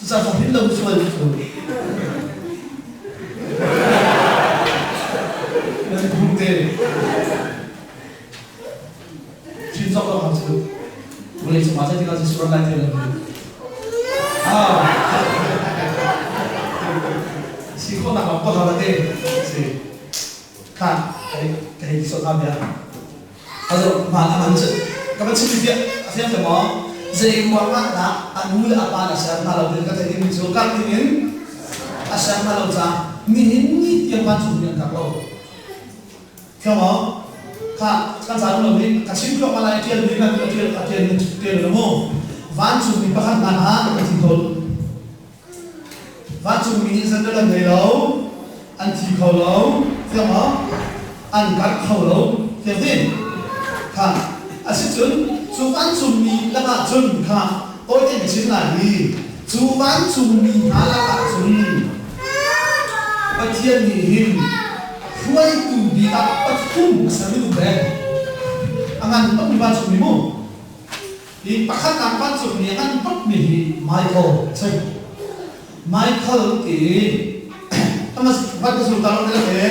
cucaah fa hrin lo sual cu. Nan phung te. Chin zok lo hau cu. Vawlei cung ah zeitik ah Jesuh rat lai thei lo. Ah. Si khawhnak lam kawl hau te. Si. Kha kai kai so na bia. Azo ma aman chu ka ban chim bia a fiang te maw? Zei ruang ah dah a nu le a pa na ser hna lo tin ka thei ding cu kar ding in a ser hna lo ca nihin ni tiang vancung mi an kar lo. Fiang maw? Kha kan ca lo hi ka chim tuak ma lai tial mi kan tial a tial mi tial lo mu. Vancung mi pakhat hna kha ka thi kho. Vancungmi nih zeidal an ngei lo, an thi kho lo, fiang maw? An karh kho lo, fiang ti? Kha, asicun cu vancungmi lakah cun kha tawite ka chim lai i cu vancungmi hna lakah cun Pathian nih hin hruaitu bik ah pathum a ser mi um ve. A ngan tukmi vancungmi mu. Hi pakhatnak vancungmi a ngan tukmi hi Michael a si. Michael ti Thomas van ka zul ta lo te te.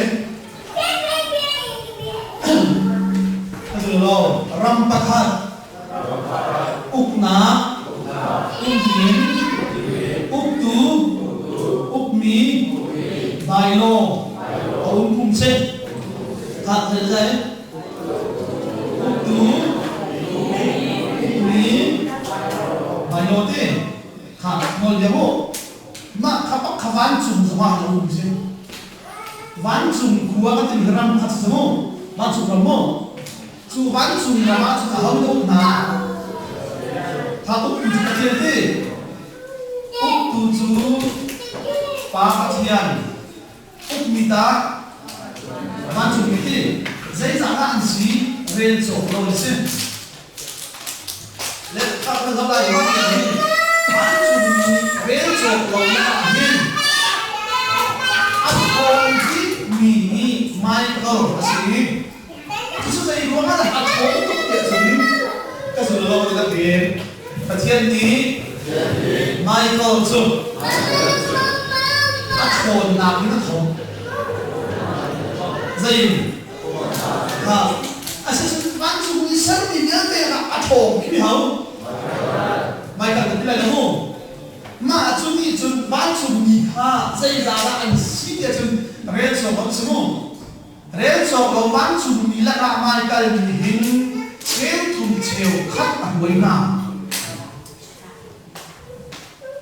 Ka zul lo. Ram pakhat uknak umding uktu ukmi bylaw a um phung si. Kha thei zai. Uktu ukmi bylaw ti kha nawl bia mu. Mah kha pak kha vancung zongah a um si. Vancung khua kan timi ram kha si mu. Vancung ram mu. Cu vancung ram ah cun aho dah uk hna? Kha uktu cu Pathian ti. Uktu cu Pa Pathian. Ukmi ta vancungmi ti zeicah dah an si rel cawk lo a si. Le kha kan zoh lai i hin vancungmi rel cawk lo ah hin a thawng bikmi hi Michael a si. Cucu zei ruangah dah a ṭhawng tuk tiah cun ka zul lo ti lakin Pathian nih Michael cu a ṭhawnnak in a thawng. Zei ha asicun vancung i sermi vialte ah a ṭhawng bikmi ho? Michael kan ti lai lo mu. Mah cu nih cun vancungmi kha zeizahdah an si tiah cun rel cawk an si mu. Rel cawk lo vancungmi lakah hmaikal nih hin cheu thum cheu khat a hruai hna.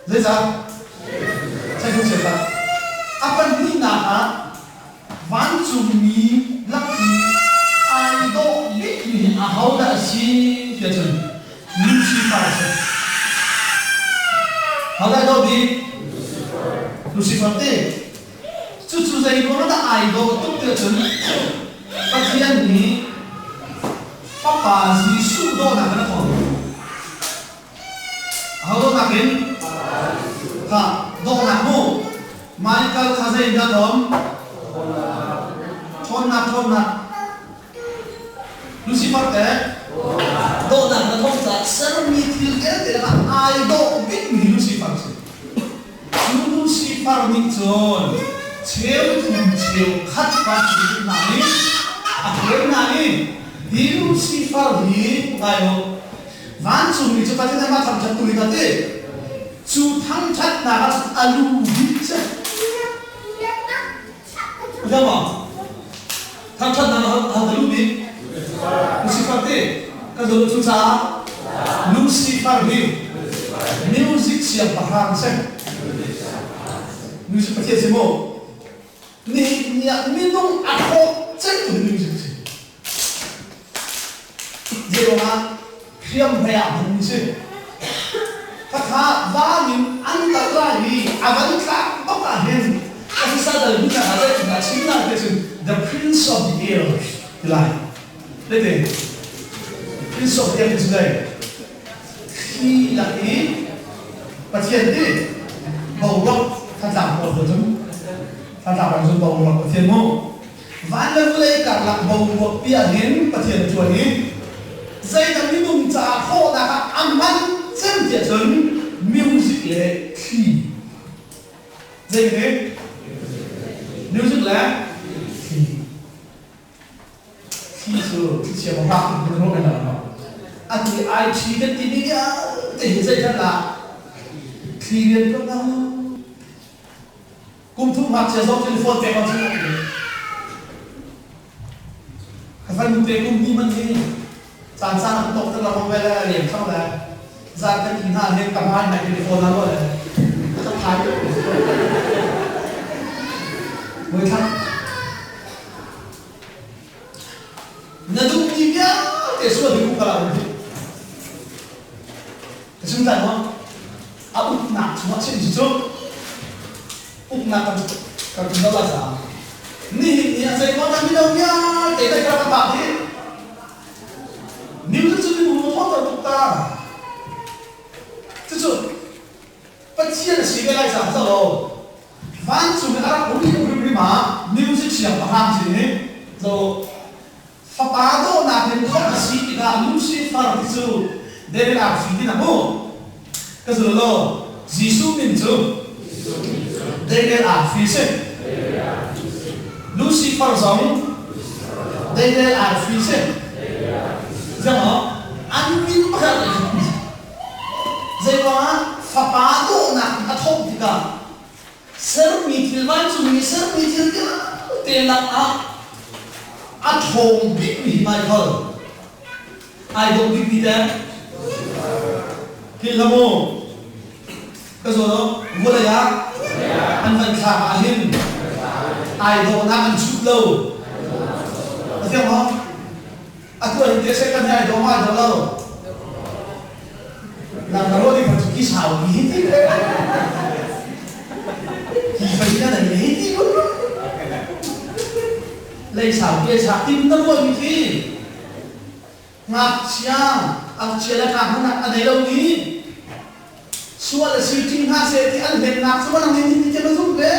Zeicah? Cheu cheu khat. A pahnihnak ah vancungmi lak i ai dawh bikmi hi ahodah a si tiah cun Lucifer a si. Hodah dawh bik? Lucifer ti. Cucu zei ruangah dah ai dawh tuk tiah cun Pathian nih Fapa Jesuh dawhnak in a thawng. Aho dawhnak in? Kha dawhnak mu. Michael kha zei in dah thawm? Ṭhawnnak, ṭhawnnak. Lucifer teh dawhnak na thawng caah sermi thil vialte lakah ai dawh bikmi Lucifer a si. Cu Lucifer nih cun cheu thum cheu khat van hna i a hruai hna i hi Lucifer hi ngai u vancungmi cu Pathian amah thangṭhat tu hi ka ti. Cu thangṭhatnak ah cun a lu bik cu Hlama thangṭhatnak ah a lu bik Lucifer ti kan dawt cu caah Lucifer hi music siangpahrang si music pathian si mu nihin ni ah minung a thawh cemtu hi music si Zeiruangah hriamhrei ah hmanmi si. Khakha van in an kal lai i a van tlak bak ah hin a sisa dal hmun ah zeitindah chim lai ti cun the prince of the air ti lai. Lete prince of the air ti cu zei? Thli lak i Pathian ti boruak thantlang pawl cun thantlang pawl cun boruak Pathian mu Van le vawlei karlak boruak pi ahhin Pathian a ṭuan i zeidah minung caah khawhnak ah a hman cem tiah cun music le thli. Zei ka ti? Music le thli. Thli cu thlichia bang rak in kan ruah men lo. Atu i ai ṭhi kan timi vialte hi zei hmanh ah thli rian ṭuan lo. Kum thum ngakchia zong telephone pek an si. Ka fanu te kum hnih man hi caan caan an tok te lengmang ve le lem thang le zan kan inn hna hin ka hmai nai telephone a ruah le ka thai Mui thlang na duhmi vialte sual ding kala um hi ka chim lai maw a uknak chungah chim cu uknak kan kan tum lo lai caah nihin ni ah zeimaw dah mino vialte dai ka rak pak hi music cu mibu mu thawter tuk ta cucu Pathian a si ve lai caah zo vancung i a rak um hrimhrim ah music siangpahrang si hi zo Fapa dawhnak in thawk a si tikah Lucifer ti cu David arfi ti na hmuh. Ka zul law, Jesuh min cu David arfi si. Lucifer zong David arfi si. Ziangmaw? An min pakhat Zeiruangah fapa dawhnak in a thawk tikah Sermi thil vancungmi sermi thil vialte lakah a ṭhawng bikmi hi Michael. Ai dawh bikmi teh? Philh hlah mu. Ka zawn aw, vawlei ah an van thlak ah hin ai dawhnak an chut lo. A fiang maw? Atu ah hin teh Satan hi ai dawh ma ai dawh lo? Nang na ruah ding cu ki sau mi hi ti. Ki fei na nei hi ti. Lei sau ki sa tim na ruah mi khi ngakchia ngakchia le ngak hnak a nei lo mi sual a si ṭing hna seh ti an hlennak cu nang nih ni ti na zumh ve.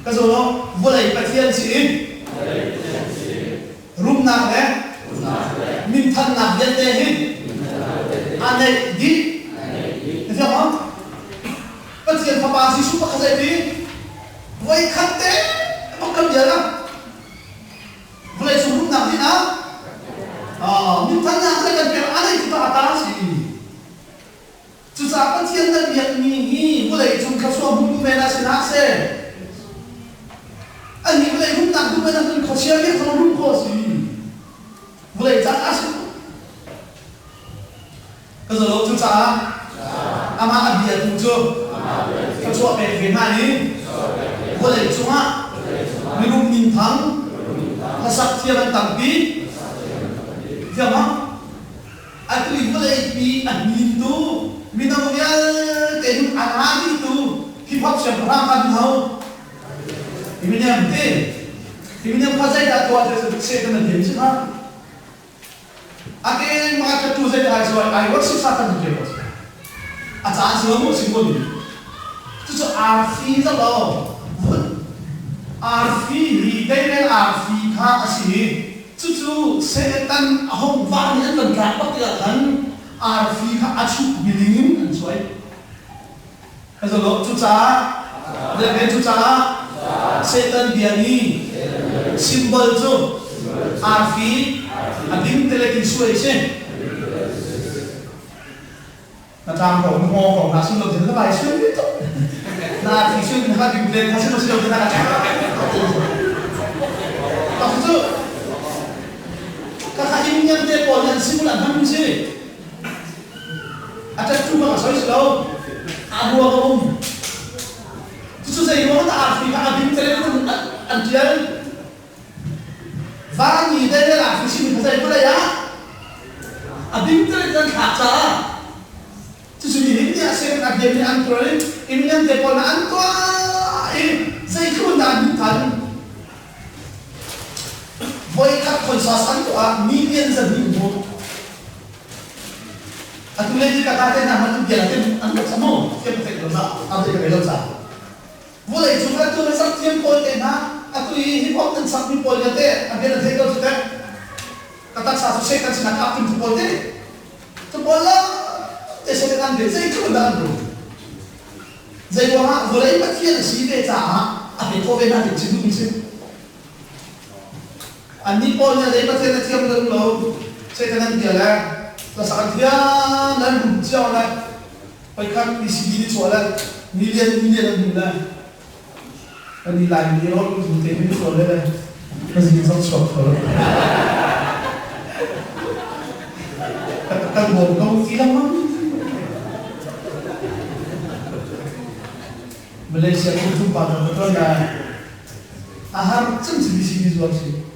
Ka zawn aw, vawlei Pathian si in rumnak le minthannak vialte hi a neih dih. Na fiang maw? Pathian Fapa Jesuh pakhat ai ti voikhat te bak kan bia la. Vawlei cung rumnak ding ah minthannak le kan pek a neih tikah a ta si. Cucaah Pathian nan biakmi hi vawlei cung thluachuah hmutu men ah si hlah seh. Anih vawlei rumnak duh men ahcun khuachia nih zong rum khawh a si. Vawlei caah a si. Ka zolo cucaah amah a biatu cu thluachuah pek ve hna i vawlei cungah mirum minthang hlasak thiam an tampi. Thiam ah Atu i vawleipi a hnintu mino vialte hun a la dihtu hip hop siangpahrang kha an ho. Eminem ti. Eminem kha zeidah tuah ti cu Satan a thiam si kha. A ke ma ka tu zeidah ai suai ai worship Satan a thiam ko. A caan si lo mu si ko ni. Cucu arfi za lo. Arfi hi deirel arfi kha a si i Cucu Satan a hung van i an van tlak bak tikah khan arfi kha a chuk biling in an suai. Ka zolo cucaah cucaah Satan bia nih symbol cu arfi a ding te le tin suai a si. Na tlang ko na hngawng ko na sin lo tin na vai suai mi tuk. Na arfi suai mi kha ding len kha sin lo sin lo tin na ka Tak cu ka kha in niam te pawl an simul an ham si. A tat tu ka soi si lo. A bua ka um. Cucu zei ruang dah arfi kha a ding te an tial. Vanmi Daniel ah chim kha zei vawlei ah a bingtelet an thlak caah cucu nihin ni ah Satan a biami an tuar i Eminem te pawl an tuah i zeitluk in dah an hmuh than voikhat concert an tuah ah million zahnih hmu atu le ni ka te hna hmanh an bia an rak mu thiam ka theih lo ca a theih ka lo ca Vawlei cung atu na sak thiam pawl te hna, atu i hip hop nan sakmi pawl vialte a bia na thei ko cu teh. Ka taksa cu Satan sinah ka ap cu pawl te. Cu pawl la te Satan an bia zeitluk in dah an rum. Zei ruangah vawlei Pathian a si ve caah a pe khawh ve hna ti chim duhmi si. Annih pawl nih lei Pathian a thiam lo lo Satan an bia le hlasak an thiam le an rum cio le voikhat ECD ni chuah le. Million million an hmuh lai. Kan i Laimi rawl zu te min sual le le ka zing zong chuak kho lo. Kan bawm ko ti lengmang. Malaysia kum thum pa ka tuan lai. A har cem si si zuar si.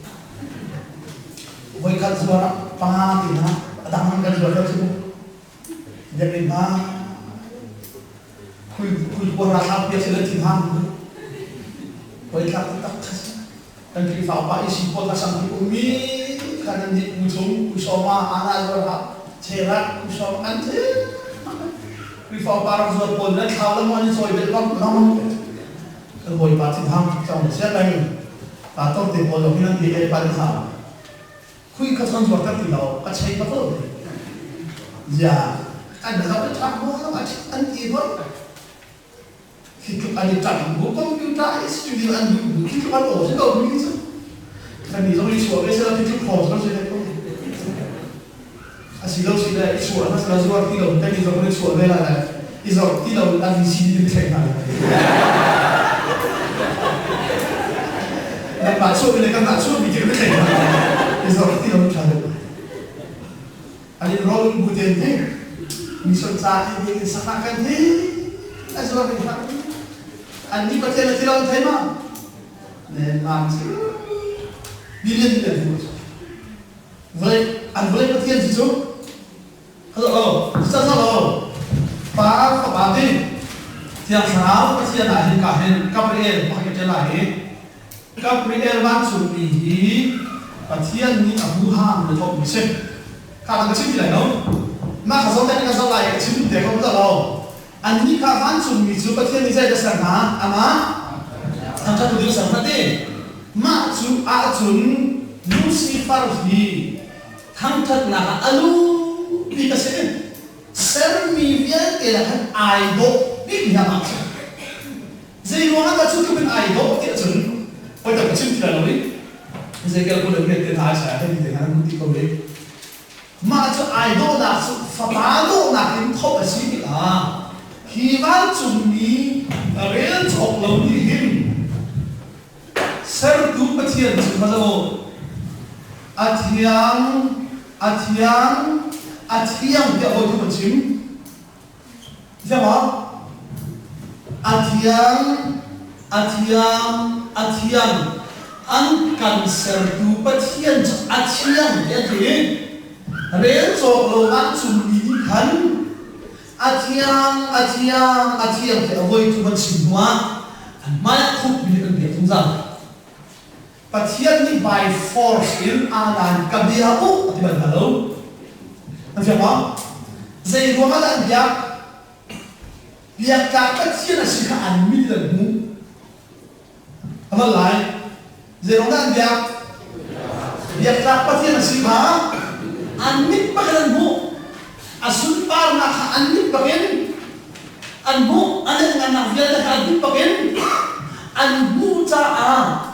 Voikhat zuar ah panga ti hna a dang kan zuar lo cu. Biakinn hna khui kuar thlak piak sila thi hna hoi thlak tak kha kan Khrihfa upa isi pawl kha sang ummi kha nan nih pu chung pu sawma ana zuar ha cherat pu sawm an thi Khrihfa upa rak zuar pawl nan thlau lam an sawi bel bang lam kan bawipa thin hang cang sia peng ta tor te pawl lo hin an ti e pan ha Khui ka chon zuar ter ti lo ka chei ka ko ya an lo ka thak mo lo an ti hoi khi tluk an i ṭang bu computer studio an duh bu khi tluk an aw si ko mi cu kan ni zong i chuah ve sela khi tluk thawng zong si ko a si lo si le i chuah na sela zuar ti lo kan ni zong kan i chuah ve la le i zor ti lo an ni si ni thleng hna Nangmah chuahmi le kanmah chuahmi ti kan thei hna. I zor ti lo ṭha deuh. An in rawl bu ten hi mission ca i ding in sakah kan hi a zuar ding hlah. An nih Pathian a thi lo thei ma? Ne mam cu million million hu. Vawlei an vawlei Pathian cu cu Hello, lo. Pa fapa ti Thiang Thlarau Pathian ah hin ka hin Gabriel pakhat ka ṭial lai i Gabriel vancungmi hi Pathian nih a huham le thawkmi si. Kha ka chim ti lai lo. Mah kha zoh ka zoh lai i ka chim te ko lo. Annih kha vancungmi cu Pathian nih zei dah ser hna? Amah thangṭhat ding ser hna ti. Mah cu ahcun Lucifer hi thangṭhatnak ah a lu bik a si. Sermi vialte lakah khan ai dawh bikmi amah a si. Zei ruangah dah cu tluk in ai dawh tiah cun voi tam ka chim ti lai lo i Ezekiel 28 te hna Isaiah hei ti te hna nan hmuh dih ko i mah cu ai dawhnak cu fapa dawhnak in thawk a si tikah hi vancungmi rel cawk lo nih hin Sertu Pathian cu hmasa u. A thiang, a thiang, a thiang tiah hawi thum an chim. Thiang maw? A thiang, a thiang, a thiang. An kan sertu Pathian cu a thiang tiah an ti. Rel cawk lo vancungmi nih khan A thiang, a thiang, a thiang tiah a voi thum an chim hnuah an hmaiah khukmi an biak zungzal. Pathian nih by force in alan ka bia u a ti bal hna lo. An fiang maw? Zei ruangah dah an biak? Biaktlak Pathian a si kha an mit in an hmuh. A hman lai. Zeiruang dah an biak? Biaktlak Pathian a si kha an mit bakin an hmuh. A sunparnak kha an mit bakin an hmuh. A lianngannak vialte kha an mit bakin an hmuh caah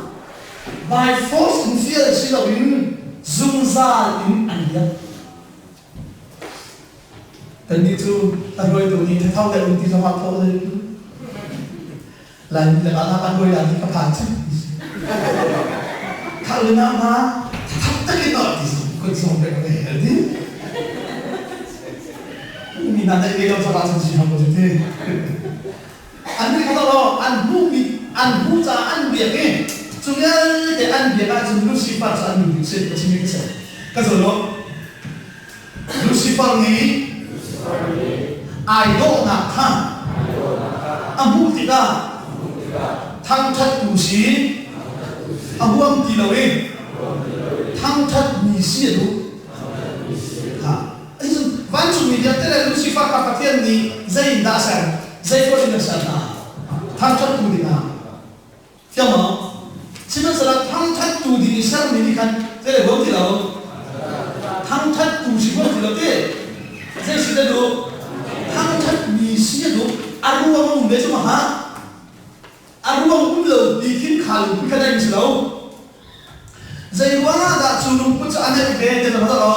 by force in fial si loin zungzal in an biak. Kannih cu a hruaitu nih thatho deuh in ti zongah thawh Laimi lakah na kan hawi ti ka phan cang. Khal le na ma thap takin no ti kun song pe ka hel di. Mi na dai ve lo sa cun si ham ko ti. An ni kha lo an hmu mi an hmu ca an biak i cu vialte an biak ahcun Lucifer cu an nu si ka chim mi ka si. Ka zo lo. Lucifer nih ai dawhnak kha a hmuh tikah thangṭhattu si a huam ti lo i thangṭhatmi si a duh. Vancungmi vialte le Lucifer kha Pathian nih zei in dah a ser? Zei in a ser hna? Thangṭhattu dingah. Thiang maw? Sihmanhsehlaw thangṭhattu ding i sermi nih khan zei le huam ti lo. Thangṭhattu si huam ti lo ti. Zei si dah duh? Thangṭhatmi si a duh. A ruang a um ve cu ma ha? A ruang um lo ti khin kha lungput kha daih si lo. Zei ruangah dah cu lungput cu a neih ve ti na lo?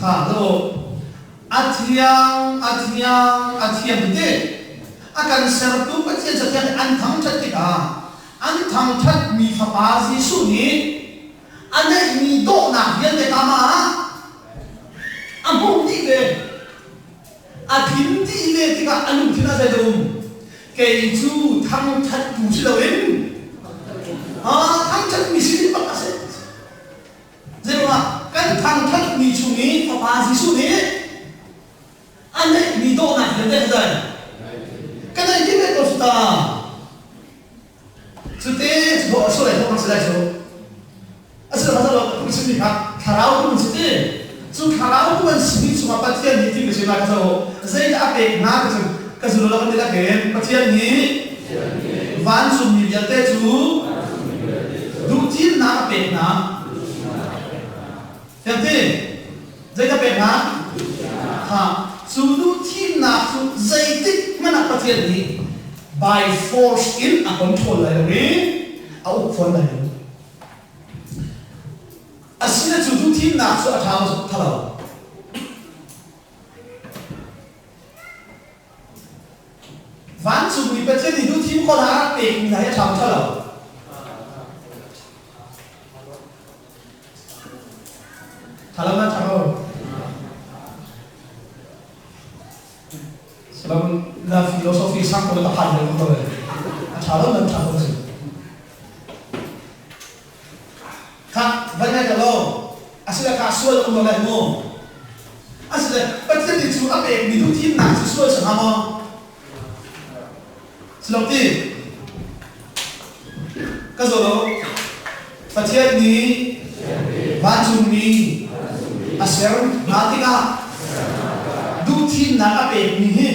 Kha lo. A thiang, a thiang, a thiang ti. A kan sertu Pathian Cathiang nih an thangṭhat tikah an thangṭhatmi Fapa Jesuh nih a neihmi dawhnak vialte kha amah ah a hmuh dih ve. A thin dih ve tikah a lungthin ah zeidah um? Kei cu thangṭhattu si loin thangṭhatmi si ding bak a si. Zeiruangah kan thangṭhatmi chung i Fapa Jesuh nih a neihmi dawhnak vialte kha zei? Ka neih dih ve ko cu ta. Cute cu dawh a si lai dawh a si lai cu. A si lo lo ka chimmi kha thlarau tu an si ti. Cu thlarau tu an simi chungah Pathian nih ti ka chim lai ka zo. Zeidah a pek hna ka chim ka zul lo kan ti lakin Pathian nih vancungmi vialte cu duhthimnak a pek hna. Fiangti, zeidah pek hna? Ha, cu duhthimnak cu zeitik hmanh ah Pathian nih by force in a control lai lo i a uk fawn lai lo. Asina cu duhthimnak cu a ṭha maw ṭha lo? Vancungmi Pathian nih duhthim khawhnak a rak pekmi hna hi a ṭha maw ṭha lo? Ṭha lo na ṭha lo. Salam na philosophy sang ko ka phan lo ko le. A ṭha lo nan ṭha lo si. Kha van ngai ka lo. Asila kha sual um lo lai mu. Asile Pathian nih cu a pekmi duhthimnak cu sual si hnga maw? Silok ti ka zaw lo. Pathian nih vancungmi a ser hna tikah duhthimnak a pekmi hi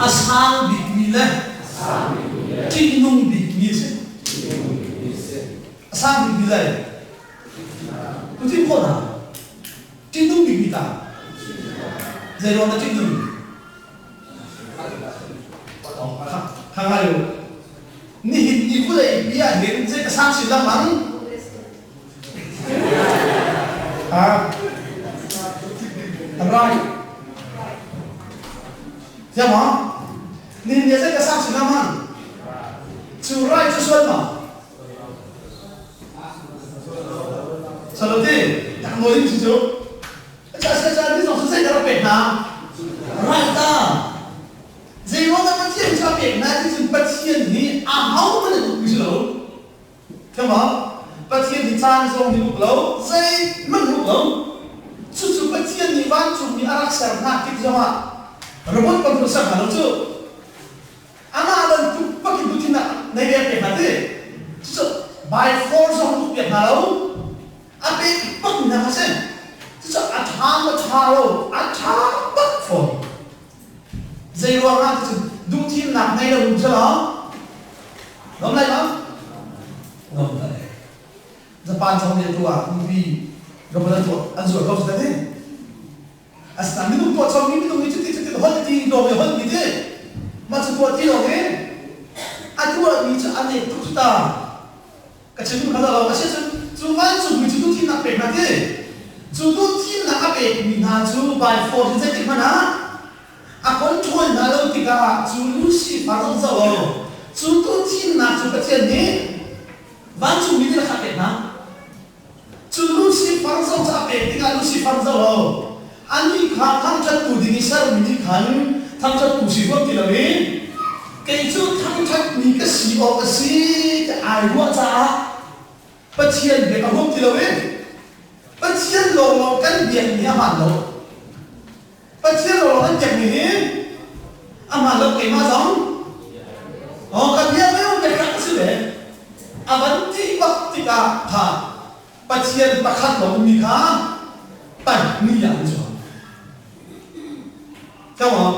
a sang bikmi le ṭihnung bikmi a si. A sang bikmi zei? Tuthim khawh hna. Ṭihnung bikmi ta. Zei ruang dah ṭihnung? Kha ngai u. Nihin i vawlei pi ah hin zei ka sang chin lengmang? Ha? Rai. Thiam maw? Nihin ni zei ka sang chin lengmang? Cu rai cu sual ma? Saloti, tak nawl in cu. Ca ni zong cu zeidah rak pek hna? Ralta. Zeiruang dah Pathian cu a pek hna ti cun Pathian nih a ho hmanh an ukmi si lo. Thiam maw? Pathian hi caan zong nih uk lo, zeihmanh uk lo. Cucu Pathian nih vancungmi a rak ser hna tik zongah robot bantuk ser hna lo cu. Amah bantuk pakin Putin ah nei ve pek hna ti. Cucu by force zong uk piak hna lo. A pek bak mi hna kha si. Cucu a ṭha maw ṭha lo, a ṭha bak fawn. Zei ruangah ti cun duhthimnak ngei lo um selaw lawm lai ma? Lawm lai. Japan zong nih tu ah mipi robot an tuah an zuar ko si ti. Asinain minung tuah chommi minung nih cuti cuti holh ti lawng i holh mi ti mah cu tuah ti lawng i a tuahmi cu a nek tuk cu ta. Ka chim kha lo a si cun cu vancungmi cu duhthimnak pek hna ti. Cu duhthimnak a pekmi hna cu by force in zeitik hmanh ah a control hna lo tikah cu Lucifer zong zoh lo. Cu duhthimnak cu Pathian nih vancungmi nih a pek hna. Cu Lucifer zong cu a pek tikah Lucifer zoh lo. Anih kha thangṭhattu ding i sermi nih khan thangṭhattu si huam ti loin kei cu thangṭhatmi ka si awk a si tiah ai ruah caah Pathian biak a huam ti lo i Pathian lawnglawng kan biakmi a hmaan lo. Pathian lawnglawng kan biakmi hi a hmaan lo keimah zong oh ka bia ve biaknak a si ve. A van ti bak tikah kha Pathian pakhat lawng ummi kha pahnih ah an chuak. Come on.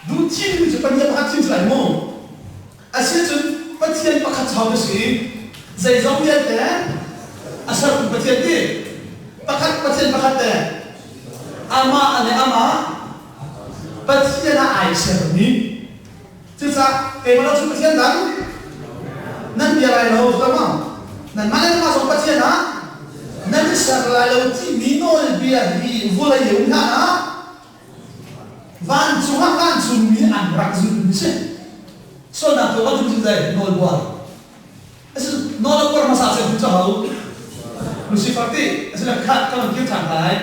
Duh thimmi cu Pathian pakhat thim si lai mu. Asicun Pathian pakhat chau na si. Zeizong vialte a sertu Pathian ti. Pakhat Pathian pakhat te. Amah le amah Pathian ah ai sermi. Cucaah keimah lo cu Pathian dang nan bia lai lo zama nanmah le nanmah zong Pathian ah nan i ser lai lo timi nawlbia hi vawlei um hlan ah. Vancung ah vancungmi an rak zulhmi si. Sualnak tuah kan cu zei nawlbuar. Asi nawl a buar hmasa cem cu ho? Lucifer ti asile khat kan kir ṭhan lai.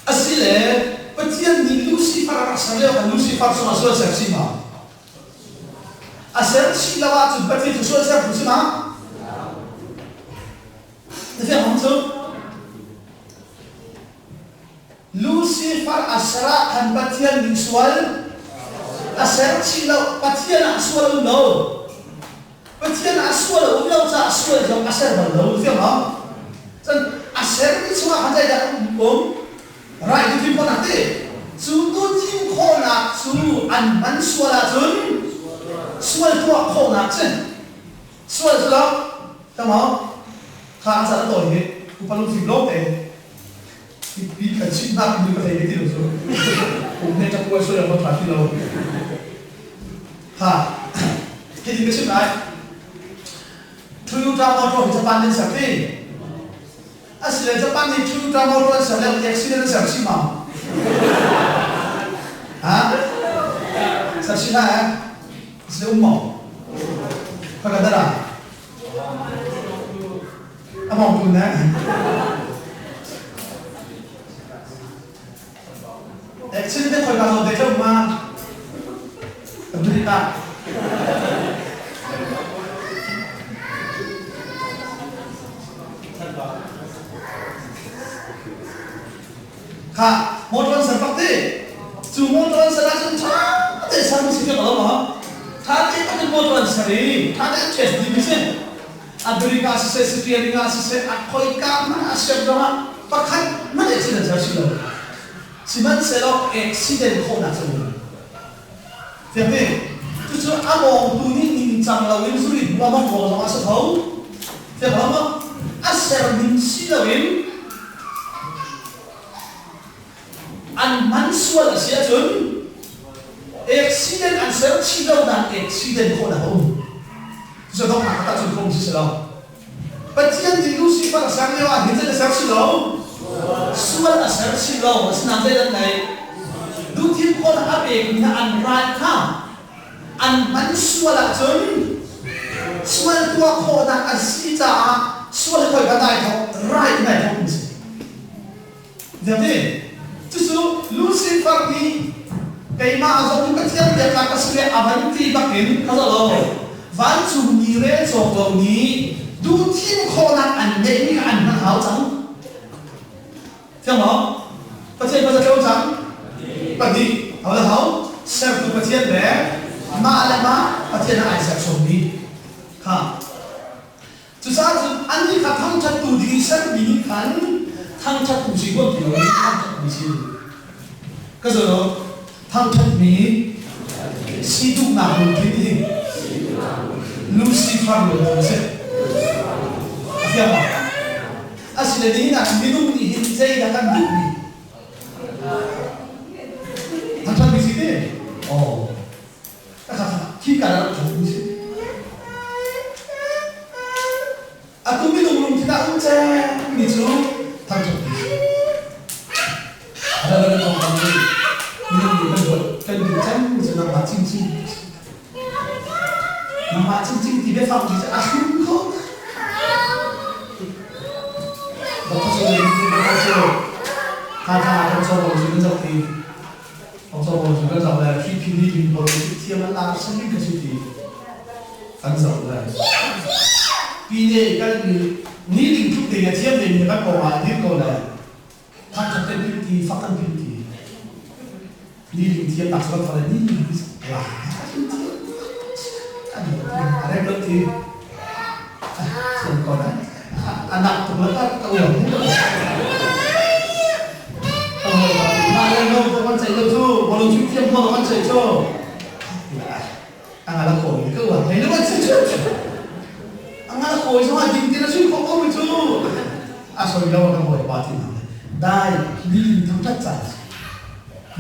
Asile Pathian nih Lucifer a rak ser lio khan Lucifer chungah sual ser si ma? A ser chih lo ahcun Pathian cu sual ser si ma? Na fiang hong cu? Lucifer a ser ah khan Pathian nih sual a ser chih lo. Pathian ah sual a um lo. Pathian ah sual a um lo caah sual zong a ser bal lo. Fiang maw? Cun a sermi chungah khan zeidah a um? Rai tu thim khawhnak ti. Cu tu thim khawhnak cu an hman sual ahcun sual tuah khawhnak si. Sual cu lo. Fiang maw? Kha an can a tawi hi. Upa lungfim lawng te. Pi kan chimh hna timi ka thei ve ti lo cu. Um he ṭap uai sual ma ṭha ti lo. Ha. Hitin ka chimh lai. Toyota motor hi Japan nih an ser ti. Asile Japan nih Toyota motor an ser le accident an ser chih ma? Ha? Ser chih hlah eh? Asile um maw? Khoi ka dara? A mawngtu ne. Accident te khoi ka zo te tleu ma. America. Kha motor an ser bak ti. Cu motor an ser ahcun ṭha te ser si te ko lo maw? Ṭha te bak in motor an ser i ṭha te an test dih mi si. America siseh, steering ah siseh, a khoika hmanh ah ser zongah pakhat hmanh accident ser si lo. Sihmanhsehlaw accident khawhnak cu um. Fiang ti? Cucu a mawngtu nih ningcang loin zuri hnu a mawngh ruang zongah a si kho. Fiang lo maw? A ser ning si loin an hman sual a si ahcun accident an ser chih lo nain accident khawhnak a um. Cucu donghnak ah tahcun phung si si lo. Pathian nih Lucifer a ser lio ah hin zei a ser si lo? Sual a ser si lo. Asinain zeidah an Duhthim khawhnak a pekmi hna an ral kha an hman sual ahcun sual tuah khawhnak a si caah sual hi khoi ka dai thawk rai in dai thawk mi si. Ziangti? Cucu Lucifer nih keimah zong hi Pathian biaknak ka si le a van ti bakin kha zoh lo vancung mi rel cawk lo nih duhthim khawhnak an ngeihmi kha an hman hau cang. Fiang maw? Pathian pa tleu cang? Pahnih. Hau le hau? Sertu Pathian le mah le mah Pathian ah ai ser chommi kha. Cucaah cun annih kha thangṭhattu ding i sermi nih khan thangṭhattu si huam ti loin thangṭhatmi si. Ka zul lo. Thangṭhatmi si duhnak lungthin hi Lucifer lungthin a si. A fiang ma? Asile nihin ah minung nih hin zeidah kan duhmi? Thangṭhatmi si ti? Oh. Khi ka rak thawk mi si. Atu minung lungthin ah um cem mi cu thangṭhat mi si. Ada kan tong mi minung nih kan buat kan duh cem mi cu nangmah cingcing. Nangmah cingcing ti biafang ti cu a thlum kho. Dr. Sung nih cu kha kha kan chawng cu kan zoh ti. October cu kan zoh le Philippine nih ding pawl thiam an lak a si ka si ti kan zoh le pine kan ni ding tluk ding a thiam ding kan kong ah dir ko le thangthat kan pil ti fak kan pil ti ni ding thiam nak kan thale ni ding la a rem lo ti thiam ko le anak tuk le ka uang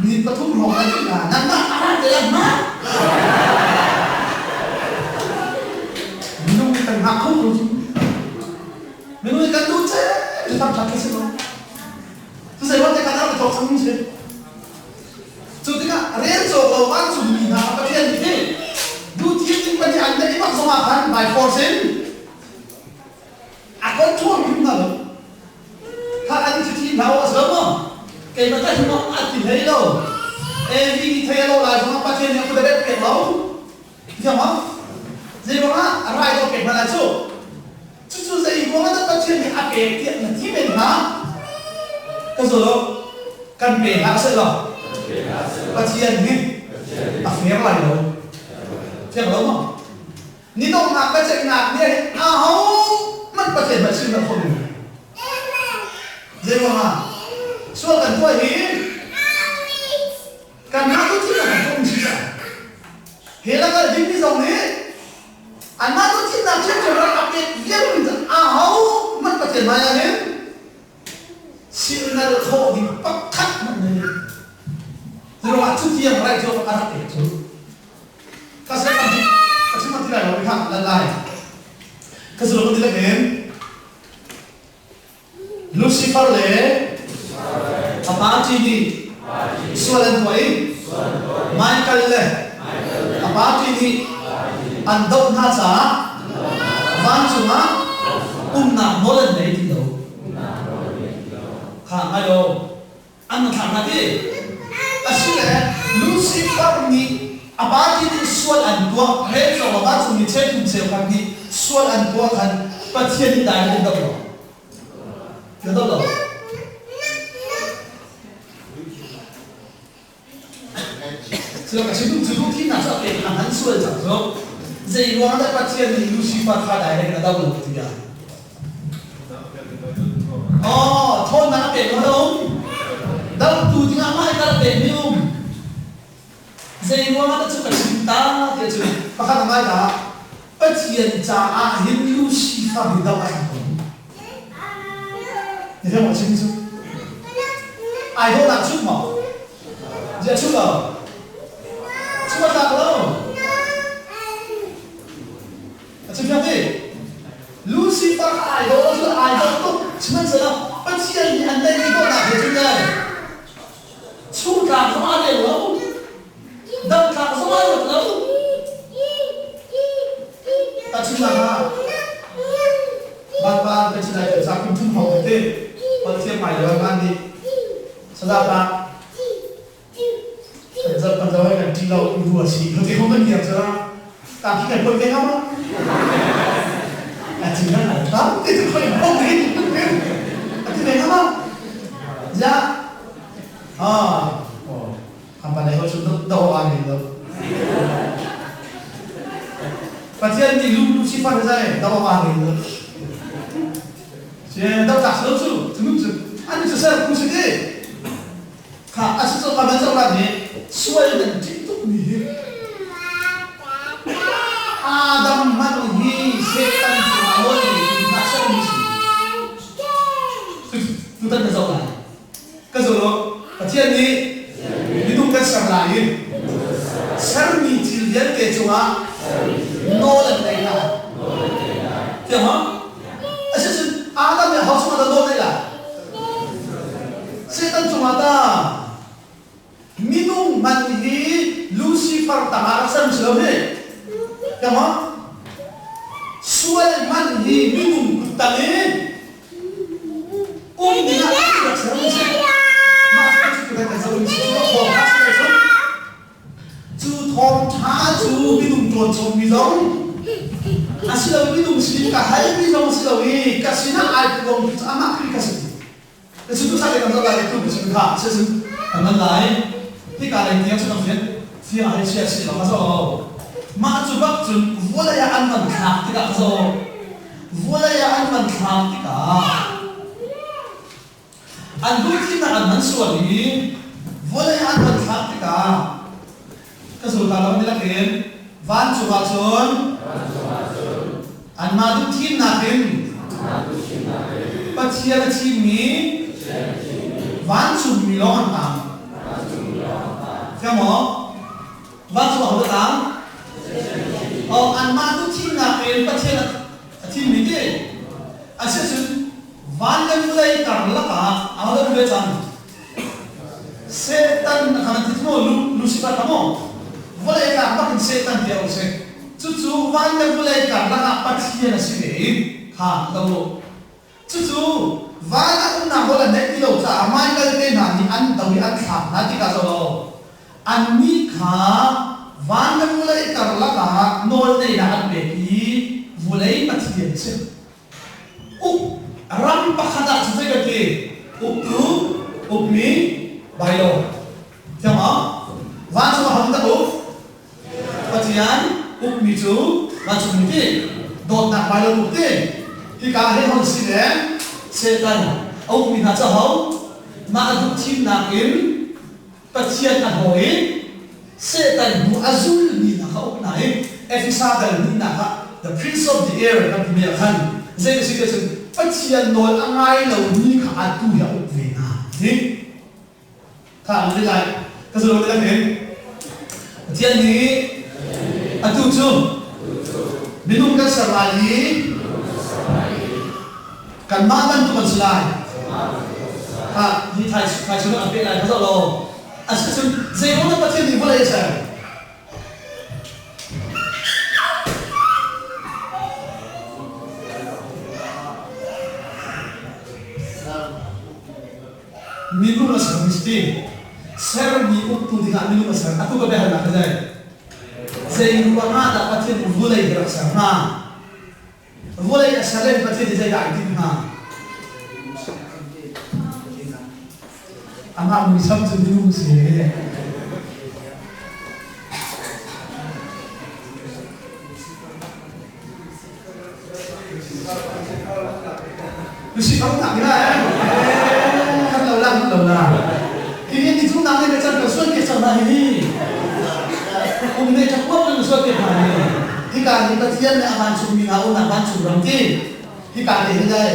Ni pathum hrawng an hna nangmah ara te lang ma minung kan hngak kho ko cu minung kan duh cem tam that si lo Cu zei te kan rak thawk cang si. By force in a control hrim hna lo. Kha an cu thi hna a si lo maw? Keimah ka him a ti hlei lo. Evi nih thei a lo lai zongah Pathian nih a kut a bet pek lo. Thiang maw? Zei ruangah a rai dawh pek hna lai cu? Cucu zei ruangah dah Pathian nih a pek tiah na ti men hnga? Ka zul u. Kan pe hlah seh law Pathian nih a fair lai lo. Fiang lo maw? Ni donghnak biaceihnak nih hin ahohmanh Pathian hmanh sim lo kho mi. Zei ruangah? Sual kan tuah hi kanmah tu thihnak kan tuah mi si caah. Hi lakah dingmi zong nih anmah tu thihnak ṭhiamṭhiam rak a pek vial mi ahohmanh Pathian hmai ah hin silnal khawh ding pakhat hmanh nan ngei. Curuangah cu tiang raih cu a rak pek cu. Ka se ka ka chim ti lai lo kha lan lai. Ka zulung ti lakin Lucifer le a party nih sual an tuah i Michael le a party nih an doh hna caah vancung ah umnak nawl an nei ti lo. Kha ngai lo. An thlak hna ti. Asile Lucifer nih a party nih sual an tuah rel zong ah vancung mi cheuthum cheukhat nih sual an tuah khan Pathian nih dai in doh lo. Na doh lo. Cu ka chim cu thihnak cu a pek a hman sual cang cu. Zei ruang dah Pathian nih Lucifer kha direct a do lo tiah. Oh, ṭhawnnak a pek lo um. Dohtu dingah mah kal a pek mi um. Zei ruang ah dah cu ka chim ta tiah cun pakhat a ngai ta. Pathian caah hin Lucifer hi doh a thlak ko. Ni theng a chim cu. Ai dawhnak chut maw? Zia chut lo. Chut a tlak lo. A chim fiang ti. Lucifer kha ai dawh lo cu ai dawh tuk. Sihmanhsehlaw Pathian nih an neihmi dawhnak he cun le Chungtlak zong aa rel lo. Dangtlak zong aa ruat lo. Tahchunhnak ah, vanvan kan si lai kan ca kum thum hrawng te holh thiam ngai lo an nih saza pa kan zap kan zo kan ṭi lo rua si kho te kho kan niam sara ta khi kan poi ve ngam a ti na tam te tu khoi bong hin a ti ve ngam ja ah An pa lei cu do aa ngei lo. Pathian nih lu Lucifer zai do aa ngei lo. Sia do tak lo cu cu cu an cu ser ku si ti. Kha a si cu ka man zo la ni sual nan ṭih tuk mi hi. Adam man hi Satan cungah nawl ngeitu hna sermi si. Tutan na zoh lai. Ka zul u. Pathian nih minung kan ser lai i sermi thil vialte cungah nawl an ngei lai. Thiang maw? Asicun Adam nih ho cungah dah nawl neih lai? Satan cungah dah minung hmanh hi Lucifer tangah rak ser si lo hi. Thiang maw? Sual hmanh hi minung kut tang i um dingah rak ser mi si. Mah cu kan kan zoh mi si cu thawngṭha si lai cu. Cu thawngṭha cu minung ṭawn chommi zong a si lo minung sin ka halmi zong a si lo i ka sinah ai phuang tu cu amah Khrih ka si. Cu tu sa kan zoh lai tu chim kha si kan man lai. Hika lei tiang cu kan fian fiang hei chia si lo kha zo. Mah cu bak cun vawlei ah an van thlak tikah kha zo. Vawlei ah an van thlak tikah an duhthimnak an hman sual i vawlei ah an van thlak tikah ka zul ta lo ni lakin vancung ah cun anmah duhthimnak in Pathian a thimmi vancungmi lawng an tang. Fiang maw? Vancung ah ho tang? Oh, anmah duhthimnak in Pathian a thimmi ti. Asicun van le vawlei karlak ah ahodah um ve cang? Satan kha nan ti maw? Lucifer kha maw? Vawlei tlak bak in Satan ti a um si. Cucu van le vawlei karlak ah Pathian a si ve i kha lo u. Cucu van ah umnak nawl an neih ti lo caah hmaikal te hna nih an do i an thlak hna tikah zoh law annih kha van le vawlei karlak ah nawlneinak an pek i vawlei Pathian a si. Uk ram pakhat ah cun zei kan ti? Uktu, ukmi, bylaw. Thiang maw? Vancung ah hodah uk? Pathian ukmi cu vancungmi ti dawtnak bai lo uk ti hika hi hon si le Satan a ukmi hna cu ho mah a duh thimnak in Pathian a hlaw i Satan hnu a zulmi hna kha uk hna i Efesa dal hnihnak ah the prince of the air kan timi ah khan zei a si ti cun Pathian nawl a ngai lomi kha atu hi a uk ve hna ti Kha an ti lai. Ka zulh ti in Pathian nih atu cu minung kan ser lai i kanmah bantuk an si lai. Ha, hi thai thai chung an peh lai kha zoh law. Asicun zei ruang dah Pathian nih vawlei a ser? Minung a sermi si. Sermi uktu dingah minung a ser. Atu ka biahalnak hi zei? Zei ruangah dah Pathian nih vulei hi rak ser hnga? Vulei a ser le Pathian nih zeidah ai tinh hnga? Amah muisam cu minung si. Lucifer tak ila eh. Kan lo la kan lo la. Hi ni chung nang ne chan ka suan ke chan na hi. Um ne chak kuap kan suan ke pha ni. Hi ka ni Pathian le avan chung mi na um na van chung ram ti. Hi ka te hi dai.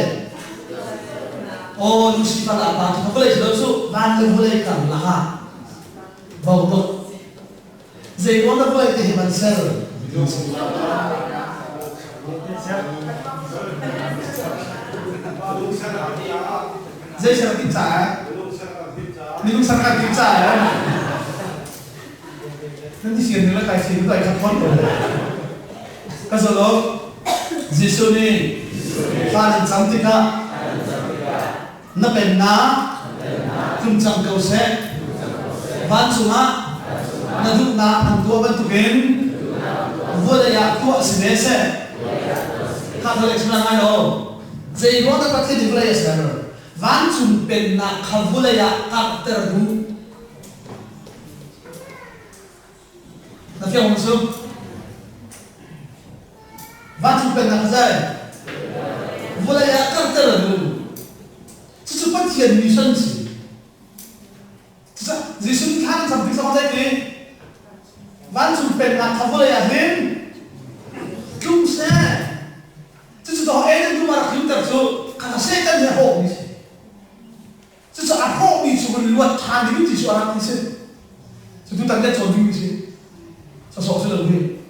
Oh Lucifer la pa chu vulei lo chu van le vulei kan la ha. Bau tuk. Zei ruang dah vawlei te hi man ser? Zei ser tim caah? Minung ser kan tim caah. Nan ti sian la kai sian kai khat thon ko. Ka zolo Jesuh nih thla nan cam tikah Na pennak tlung cang ko seh. Vancung ah na duhnak an tuah bantukin vawlei ah tuah si ve seh. Kha vawlei chim ngai lo. Zei ruang dah Pathian nih vawlei a ser? Vancung pennak kha vawlei ah karhter duh. Na fiang maw sum? Vancung pennak zei? Vawlei ah karhter a duh. Cucu Pathian mission si. Cucaah Jesuh nih thla kan cam tik zong zei ti? Vancung pennak kha vawlei ah hin tlung seh. Cucu dawh Eden dum ah rak tlunter cu kha Satan he hawhmi si. Cucu a hrawhmi cu vun luat ṭhan ding ti cu a rak ti si. Cu tutan kan cawn dingmi si. Sawsawh si lo hi.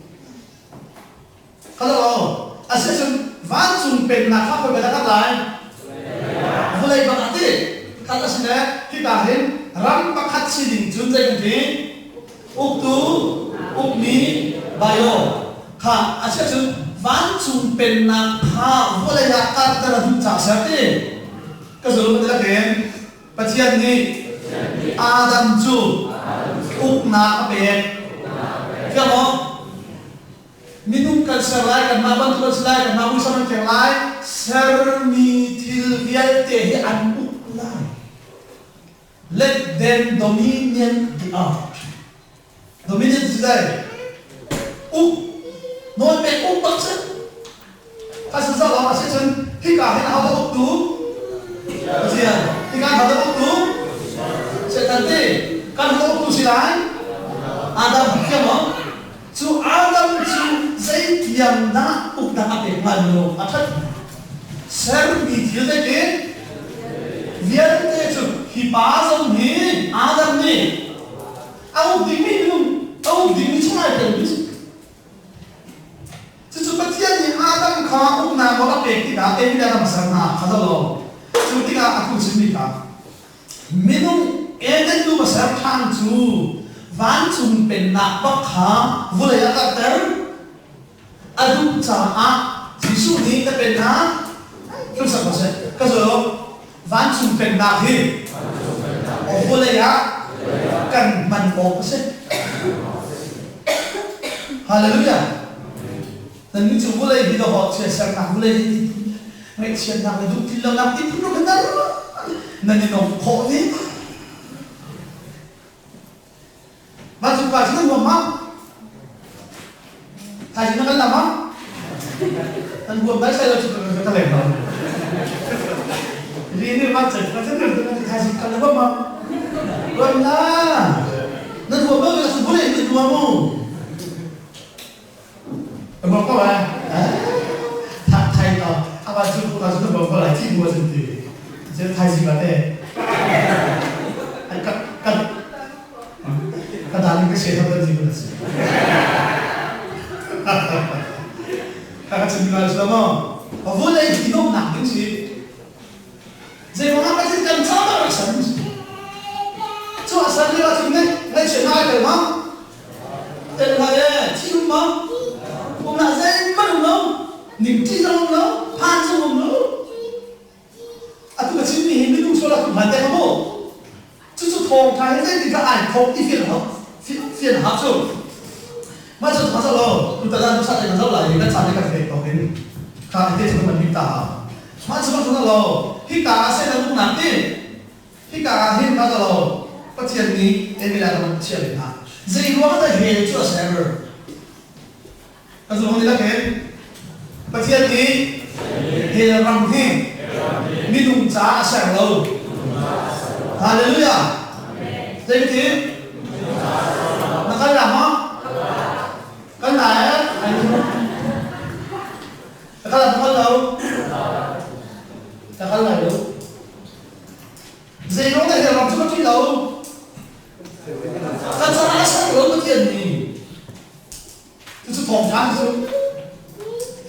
Hello. Asicun vancung pennak kha khoi dah lai? Vawlei bak ah ti. Khat a si le hika hin ram pakhat si ding cun zei kan ti? Uktu, ukmi, bio. Kha asiahcun vancung pennak kha vawlei ah karter a duh caah ser ti. Ka zulh ti lakin Pathian nih Adam cu uknak a pek. Fiang maw? Minung kan ser lai, kanmah bantuk an si lai, kanmah muisam an keng lai, sermi thil vialte hi an uk lai. Let them dominion the earth. Dominion cu zei? Uk nawlpek uk bak si. A si zoh a si cun hika hin aho uktu? Pathian. Hika hin aho uktu? Satan ti. Kan ho uktu si lai? Adam thiam maw? Cu Adam cu zeitiang dah uknak a pek hnga lo a ṭhat. Sermi thil zeitin? Vialte cu hi pa zong hi Adam nih a uk dingmi minung a uk dingmi chung ai telmi si. Cucu Pathian nih Adam kha uknak nawl a pek tikah David Adam a ser hna kha zoh law cu tikah a thu chimmi kha minung Eden dum a ser ṭhan cu vancung pennak bak kha vulei a karhter. A duh caah Jesuh nih na pennak tlung sak ko seh. Ka zul vancung pennak hi vawlei ah kan hman awk a si. Hallelujah. Nannih cu vawlei hi dawh chiatsernak vawlei hi ngaihchiatnak le duh tlinlonak ti phun kan nan i nuamh khawh ve. Vancung pa cu nan huam ma? Thaizing na kan lam ah? Nan huam dai sai lo cu ka ka leng lo. Ri nih ma cek ka cek ka thaizing kan huam ma? Huam la. Nan huam lo su bule ni nuam mu. Huam ko eh? Thak thai to aba cu ka cu na ko lai thi mu cun ti. Cun thaizing ka te. Ka ka ka darling ka share thap ji ko si. Ka ka chim lai lo mo. Vulei hi nomnak ding si. Zeiruangah ka sin kan caah rak san. Cu a san lio ahcun ne ngaihchiatnak ai tel ma? Tel hlah e, thi um ma? Um hlah zeihmanh um lo. Ningṭi zong um lo, phan zong um lo. Atu ka chimmi hi minung sual ah hman deng maw? Cucu thawngṭha hi zeitin dah ai thawk ti fian hau fian hau cu. Mah cu hmasa lo tutan ah nusa kan zoh lai i kan caan kan pek tawk in kha te cu kan him ta hau. Mah cu hmasa lo hika ah Satan uknak ti hika ah hin hmasa lo Pathian nih Emila kan chiah ve hna. Zei ruang dah hell cu a ser? Ka zung ni lakin Pathian nih hell ram hi minung caah a ser lo. Hallelujah. Zeitin? Na kal la maw? Kal la eh? Na kal la kal lo? Na kal lai lo. Zei ruang dah hell ram cu ka ṭih lo? Ka caah a ser lo Pathian nih. Cucu thawngṭha cu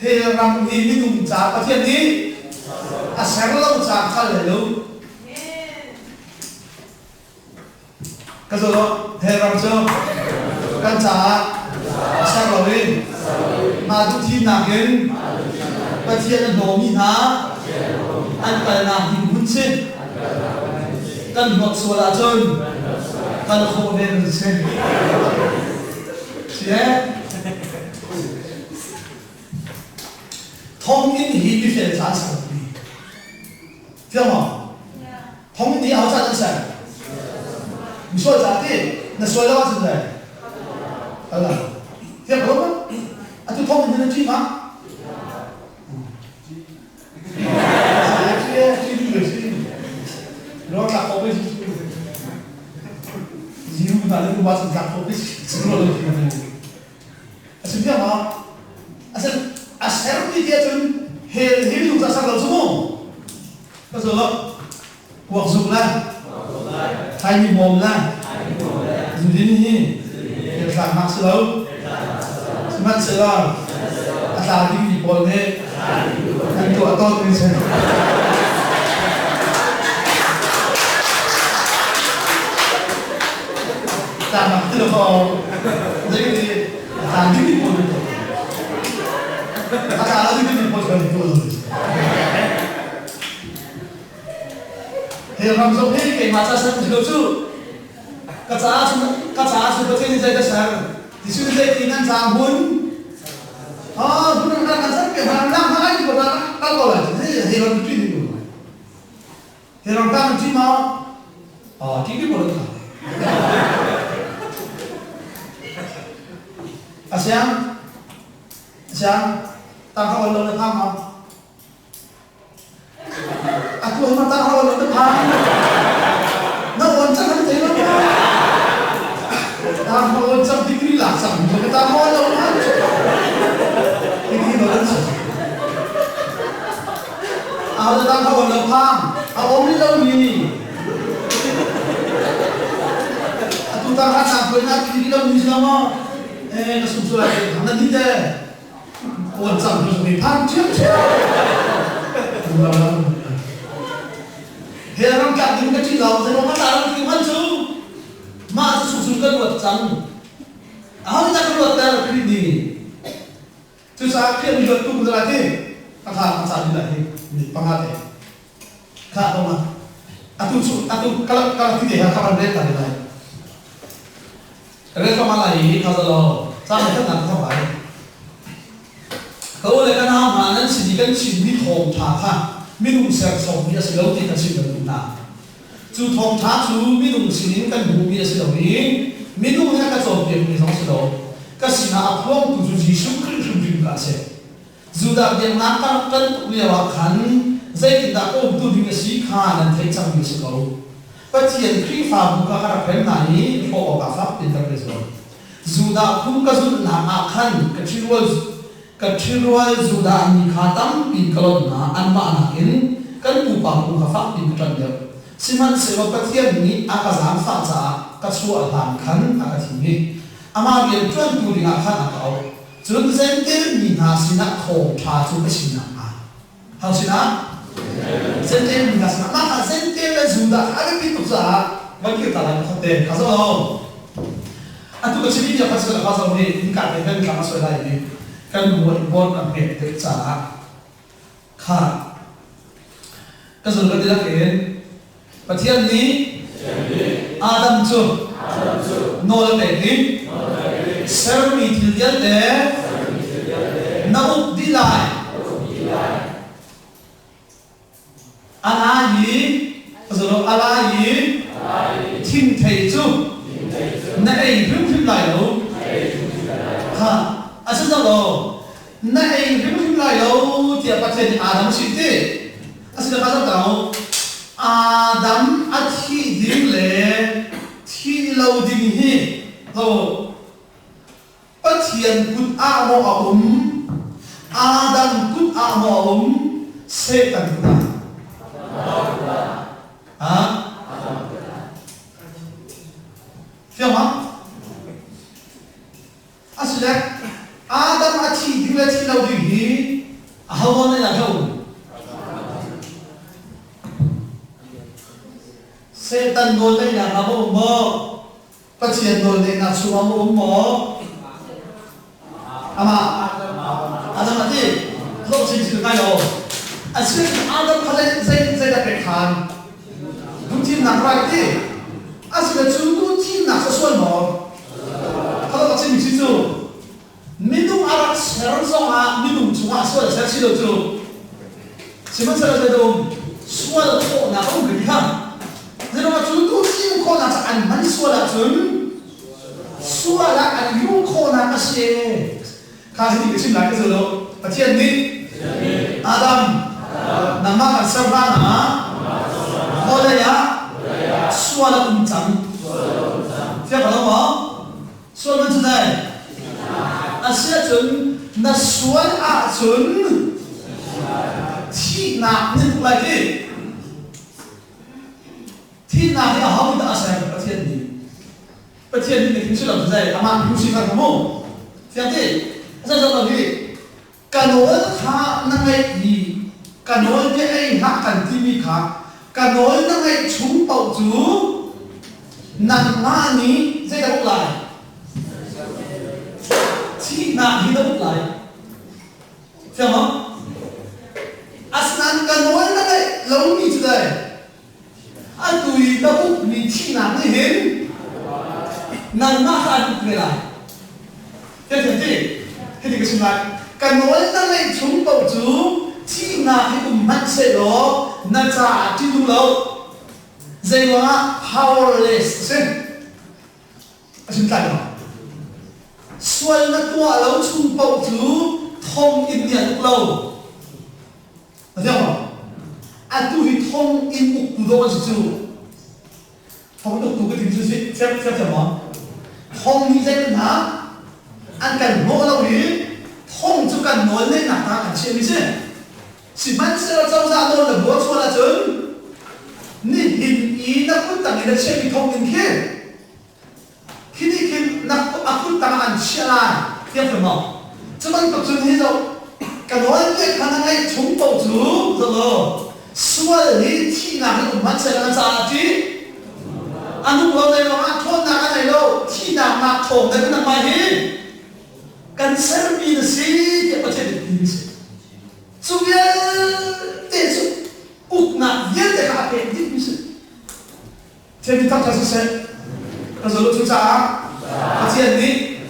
hell ram hi minung ca Pathian nih a ser lo ca kha le lo. Ka zo hell ram cu kan caah a ser lo i mah duh thimnak in Pathian a hlawmi hna an kalnak ding hmun si. Kan hlawt sual ahcun kal khawh ve kan si. Thonginn hi mifel ca an ser mi. Fiang maw? Thonginn hi aho ca an ser? Misual ca ti na sual lo ahcun le ala. Fiang ko ma? Atu thonginn hi na ṭih ma? A ser ti tiah cun hell hi minung ca ser lo cu mu. Ka zo lo. Kuak zuk le thaimi bawm le zudin hi hell tlaknak si lo. Sihmanhsehlaw a tla dingmi pawl nih an tuah tawnmi si. Tlaknak ti lo kaw zeiti a tla dingmi pawl nih a tla lo dingmi pawl cu an tuah lo. Hi ram zong hi keimah ca ser si lo cu. Ka caah cun ka caah cun Pathian nih zei dah ser? Jesuh nih zei ti nan caah hmun? Ah, hmun ram kan ser ke ram lang hna lai ko na kal ko lai. Hi hi ram tu ni ko. Hi ram ta man chi ma? Ah, ti bi ko la. Asiang asiang tang ka wan lo na phang ma? Atu hi mata hawa lo na phang. Na on cang han thei lo ma? Ta hawa cang degree lak cang mo ta hawa lo ma? Degree lo lan su. Aho ta hawa lo phang. A om ni lo ni. Atu ta ha ta ko na phiri lo ni lo mo? Eh na sum su lai na di te. Awn cang tu mi phang ṭhiamṭhiam. He ram tlak ding ka ṭih lo, zei ma ta ram ti man cu mah cu sung kan ruat cang. Aho nih dah kan ruat ter Khrih nih. Cucaah Khrih mi luattu ku zara ti a kha a caan dih hi ni panga te kha dong ah atu cu atu kalak kalak ti te ha kha van rel ta lai rel ka ma lai i kha zalo caan khat nak thok lai ka u le ka nau hna nan sin i kan chimmi thawngṭha kha minung serchommi a si lo ti ka chim bantuk hna Cu thawngṭha cu minung sinin kan hmuhmi a si lo i minung nih a ka cawnpiakmi zong a si lo. Ka sinah a phuangtu cu Jesuh Khrih hrimhrim kha a si. Judah biaknak ka rak ṭan tuk lioah khan zeitindah ka umtu ding a si kha nan theih cangmi a si ko. Pathian Khrihfabu kha ka rak hrem hna i hrawh awkah fak piin ka rak i zuam. Judah phung ka zulhnak ah khan ka ṭhirual Ka ṭhirual Judah mi kha tampi ka lonh hna, anmah nakin kan pupa phung kha fakpi ka ṭanh deuh. Sihmanhsehlaw Pathian nih a ka zaangfah caah ka chuah hlan khan a ka thim i amah rian ṭuantu dingah khan a ka auh. Cun Jentail mi hna sinah thawngṭha cu ka chim nakhnga. Ho sinah? Jentail mi hna sinah. Mah kha Jentail le Judah kha a biapit tuk caah van kir ta lai pakhat te kha zoh lo. Atu ka chimmi bia kha cu kha zoh nih innka te kan tlang a suai lai i kan muai bon a hmet deuh caah kha ka zul ka ti lak in Pathian nih Adam cu nawl a pek i sermi thil vialte na uk dih lai. A lai i a lai i thingthei cu na ei hrimhrim lai lo. Ha, a si lo. Na ei hrimhrim lai lo tiah Pathian nih Adam a chimh ti. Asinain Adam a thih ding le thih lo ding hi zo Pathian kut ah maw a um Adam kut ah maw a um Satan kut ah ha Fiang ma? Asile Adam a thi ding le thi lo ding hi aho nih dah a um? Satan nawlngeihnak ah maw um maw? Pathian nawlngeihnak chungah maw um maw? Amah Adam a ti hlawh chinchin kai lo. Asinain Adam kha zei zeidah pek ṭhan? Duhthimnak right ti. Asinain cu duhthimnak cu sual maw? Kha chimmi si cu minung a rak ser zongah minung chungah sual a ser si lo cu. Sihmanhsehlaw zeidah um? Sual khawhnak a um rih kha. Zeiruangah cu duhthim khawhnak cu an hman sual ahcun sual ah an luh khawhnak a si. Kha hi ka chim lai ka zul lo. Pathian nih Adam nangmah kan ser hlan ah vawlei ah sual a um cang. Fiang lo maw? Sual man cu dai. Asiahcun na sual ahcun thihnak na hmuh lai ti. Thihnak hi aho dah a ser? Pathian nih. Pathian nih na si lo zei amah hmu si kha mu. Fiang ti? Zei lo hi ka nawl kha na ngaih i ka nawl bia ei hlah kan timi kha ka nawl na ngaih chung paoh cu nangmah nih zeidah uk lai? Thihnak hi na uk lai. Fiang maw? Asinain ka nawl na ngaih lomi cu dai Atu i na ukmi thihnak nih hin nangmah kha an uk ve lai. Tiah ti, hiti ka chim lai. Ka nawl na ngeih chung paoh cu thihnak hi um hmanh sehlaw na caah ṭih duh lo. Zeiruangah powerless a si. A chim tlai lo. Sual na tuah lo chung paoh cu thong in nih an uk lo. A fiang maw? Atu hi thong in uktu dawh an si cu. Thong in uktu ka ti cu si fiang fiang fiang maw? Thong nih zei hna an kan hnawh lo i thong cu kan nawl neihnak hna kan chiahmi si. Sihmanhsehlaw cozah nawl na buar sual ahcun nihin i na kut tang i na chiahmi thong in khi Khi nih khin na a kut tangah an chiah lai tiah ka maw. Cu bantuk cun hi zoh ka nawlbia kha na ngaih chung paoh cu zoh law sual hi thihnak in um hmanh sehlaw na caah ṭih a nung lo zei ruangah ṭhawnnak a ngei lo thihnak nak ṭhawng deuh in nangmah hi. Kan sermi na si tiah Pathian nih ti mi si. Cu vialte cu uknak vialte kha a pek dih mi si. Thian thangṭhat siseh, ka zulh cucaah Pathian nih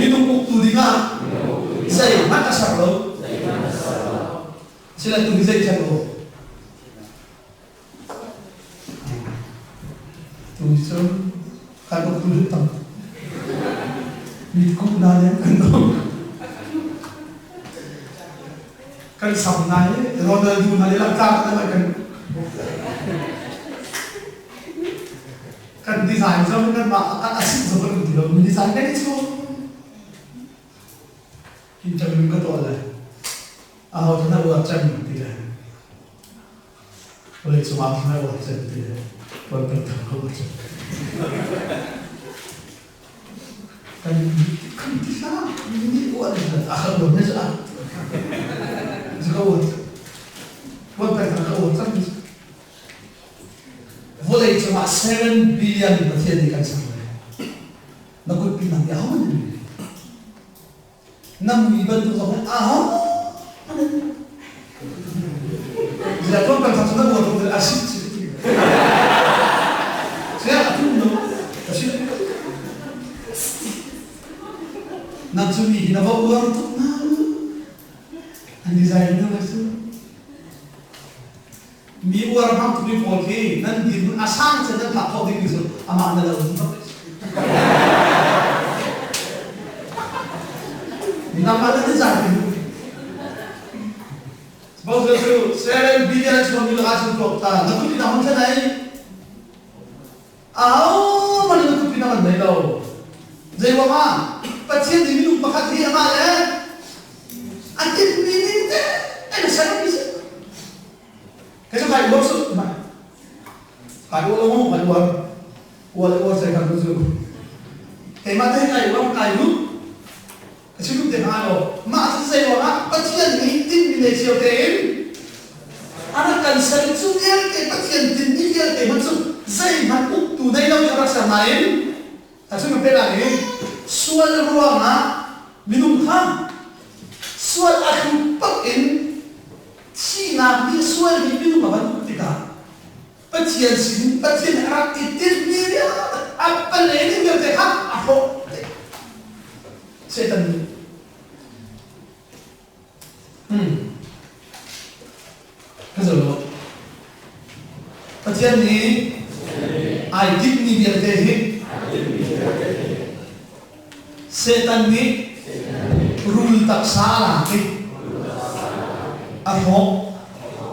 minung uktu dingah zeihmanh a ser lo. Sila tu hi zei thiam lo. Tu cu kan uktu hin tam. Mitkuh na le kan um. Kan sam na i Ronaldo na le lamtlang na kan Kan design zong kan mah kan asit zong kan ti lo mi design kan i chu. Interview ka tuah le aho thana uar cem ti le vawlei cungah thana uar cem ti le tuan kan thang ko cem. Kan kan ti hlah mi nih uar ni a kan uar ne a. Ka uar. Tuan kan thang ka uar cem. Vawlei cungah 7 billion Pathian nih kan ser lai. Na kutpi nang nih ahohmanh nan ngei. Na mui bantuk zong hin ahohmanh nan ngei. Ziah tuan kan thang na buar tuk a si si. Siah a tum no a si. Nang cu mi hi na va uar tuk na. An design na va su. Mi uar hmang tukmi pawl khi nan dirhmun a sang cun nan phak khawh dingmi cu amah na lo ding bak. Nangmah na design ti Suppose cu 7 billion chuang mi lakah cun tuak ta na kut in a hon thlen ai. Ahohmanh na kut in a hon nei lo. Zei ruangah Pathian nih minung pakhat hi amah le a tinhmi ning te in a ser mi si. Cái chỗ kai uar su mà. Kai uar lo kai uar. Uar uar sai kan su. Keimah te kai uar kai lu. Ka chim te hna lo. Mah cu zei ruangah Pathian nih tinhmi nei cio tein a rak kan ser i cu vialte Pathian tinhmi vialte hmanh cu zeihmanh uktu nei lo in a rak ser nain a chung pe lai i sual ruangah minung kha sual a thlu pak in thihnak nih sual nih minung a van uk tikah Pathian sin Pathian a rak i tinhmi vialte a pale ning vialte kha a hrawh Satan nih Ka zo lo. Pathian nih ai timhmi vialte hi Satan nih rul taksa a lak i a hrawk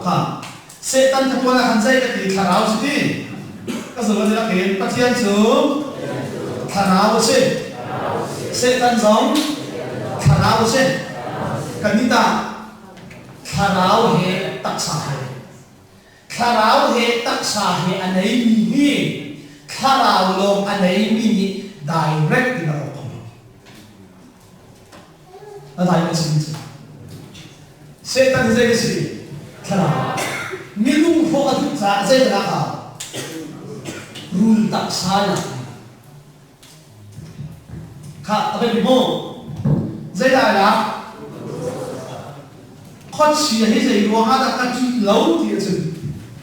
kha Satan kha tuan ah khan zei ka ti thlarau si ti ka zo lo lakin Pathian cu thlarau a si Satan zong thlarau a si kan nih tah thlarau he taksa he thlarau he taksa he a neimi hi thlarau lawng a neimi nih direct in a rawk kho lo a dai na chim cu Satan hi zei ka si thlarau minung hrawh a duh caah zei dah a rul taksa lak Khah, a biapi maw? Zeidah ai lak? Khuachia hi zei ruangah dah ka ṭih lo ti ahcun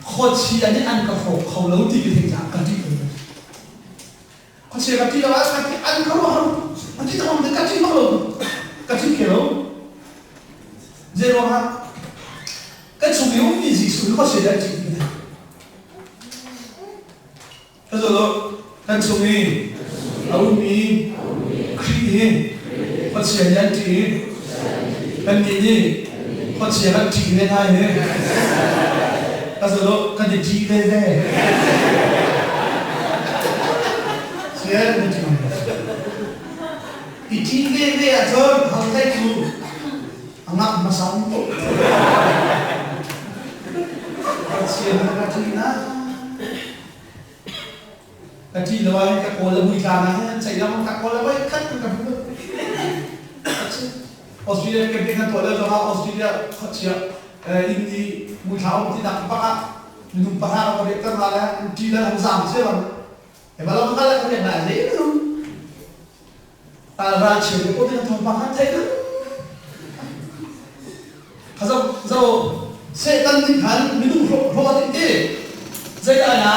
khuachia nih an ka hrawk kho lo ti ka theih caah ka ṭih lo. Khuachia ka ṭih lo ah ka an ka ruah an ṭih tak ka ṭih bak lo. Ka ṭih khe lo. Zei ruangah? Ka chung i ummi Jesuh hi khuachia nih an ṭih ti Ka zul u, kan chung i a ummi Khrih hi khuachia nih an ṭih i kannih nih khuachia kan ṭih ve hna hi. Ka zul u, kan i ṭih ve ve. Sia kan i ṭih ve. I ṭih ve ve ahcun hal thei cu a ngak hmasa tuk. Khuachia nih ka ṭih na. Ka ṭih lo ah ka kawl le muitlang ah hin ceih lang ka kawl le voi khat kan hmu. Australia camping kan tuah lio zongah Australia khuachia inn i muithla um ti nak bak ah minung pahra ka riak ter hna le ṭi le hong zaam cio bang. E ma lo ka kal le ka riak na zei lu. Ral cheu ko ko thawngpang kan theih Kha zo zo Satan nih khan minung hrawh a ti zeidah na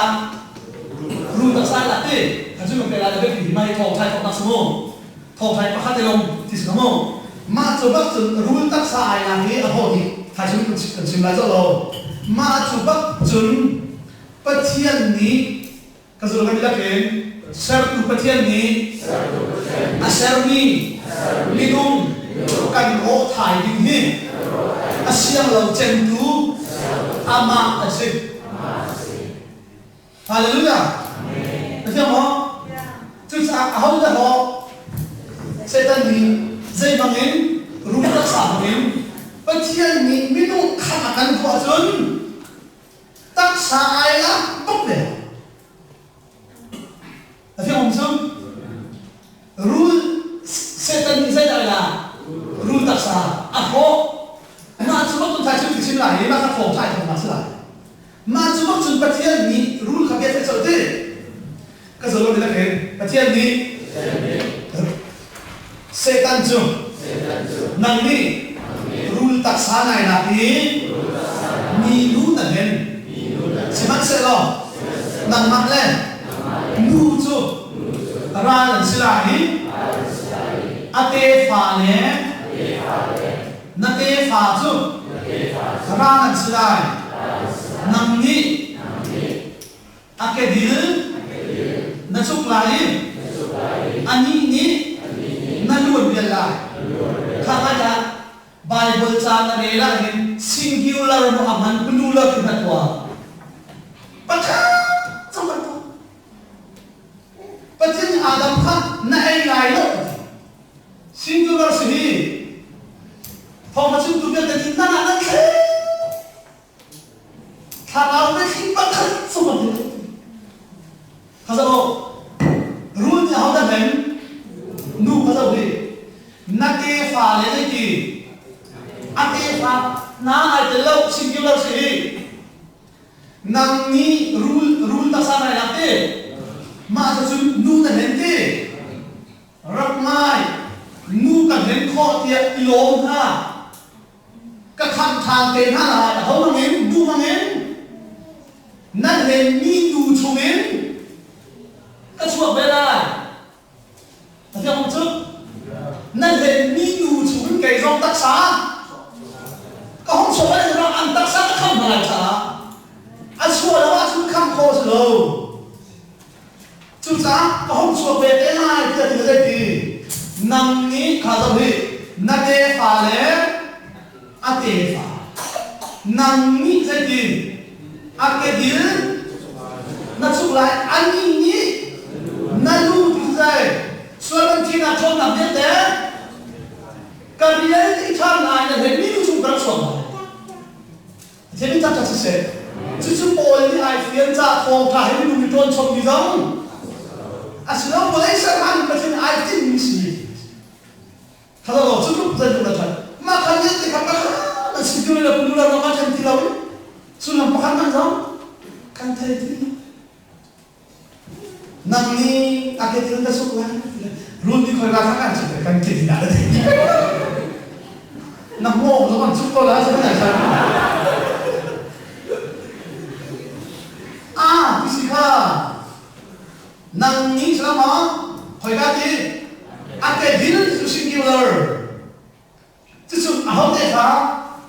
rul taksa la ti kha cu pe la le bi mai thawng thai thawng tak mu thawng thai pakhat te long ti si mu mah cu bak cun rul taksa ai la hi a ho di thai chung kan chim lai zo lo mah cu bak cun Pathian nih Ka zul kan lakin sertu Pathian nih a sermi minung kan rawh thai ding hi a siang lo cemtu amah a si. Hallelujah. Na fiang maw? Cucaah aho dah hlawk? Satan nih zei bangin rum taksa bangin Pathian nih minung khamh a kan tuah cun Taksa ai lak tuk ve. A fiang um cu? Rul Satan nih zeidah ai lak? Rul taksa a hrawh. Mah cu bak cun thai chim chim lai i mah kha thawng thai thawng ma si lai. Mah cu bak cun Pathian nih rul kha bia theih colh ti. Ka zolo ni lakin Pathian nih Satan cu nang nih rul taksa nai lak i minu na hlen. Sihmanhsehlaw nangmah le nu cu ral an si lai i a tefa le na tefa cu ral an si lai. Nang nih A kedil na cuk lai i anih nih na luan vial lai. Kha ngai dah Baibal ca na rel ahhin singular maw a hman plural khi hna tuah. Pakhat cang kan tuah. Pathian nih Adam kha na ei lai lo a ti. Singular si hi thawngtha chimtu vialte nih nan ah nan thleng. Thlarau biathli pakhat zong a tel. Kha zoh Rul nih ahodah hlen? Nu kha zoh hi. Na tefa le zeiti? A tefa na ai tel lo singular si hi. Nang nih rul rul taksa nai lak ti. Mah cu cun nu na hlen ti. Rak ngai nu ka hlen khawh tiah i lawm hna. Ka khamh ṭhan te hna lai, aho hmangin, bu hmangin, nan lenmi nu chungin ka chuak ve lai. A fiang cu? Nan lenmi nu chungin kei zong taksa ka hung chuak lai ram an taksa ka khamh hna lai caah a chuah lo ahcun khamh khawh a si lo. Cucaah ka hung chuak ve te lai tiah ti ka zei ti? Nang nih kha zoh hi na tefa le a tefa nang nih zeiti a kedil na cuk lai anih nih na lu ti zai sual kan thinak ṭhawnnak vialte ka rial dih ṭhan lai na hlenmi nu chung ka rak chuak lai. Thil taktak siseh, cucu Paul nih ai fian caah thawngṭha he minung i ṭawn chommi zong a si lo vawlei serhang Pathian ai tinhmi si. Kha lo cu tluk zeitluk na ṭhat. Mah kha vialte kha pakhat an si ti lo le nu le va kan ti lo i sullam pakhat hmanh zong kan thei ti lo. Nang nih a ke thil ka suk lai. Rul nih khoi ka kan chim kan ke ti dah Na hmawng zong an suk ko la sa kan sa. Ah, ti si kha. Nang nih sa ma khoi ka ti a ke dil cu singular. Cucu aho tefa?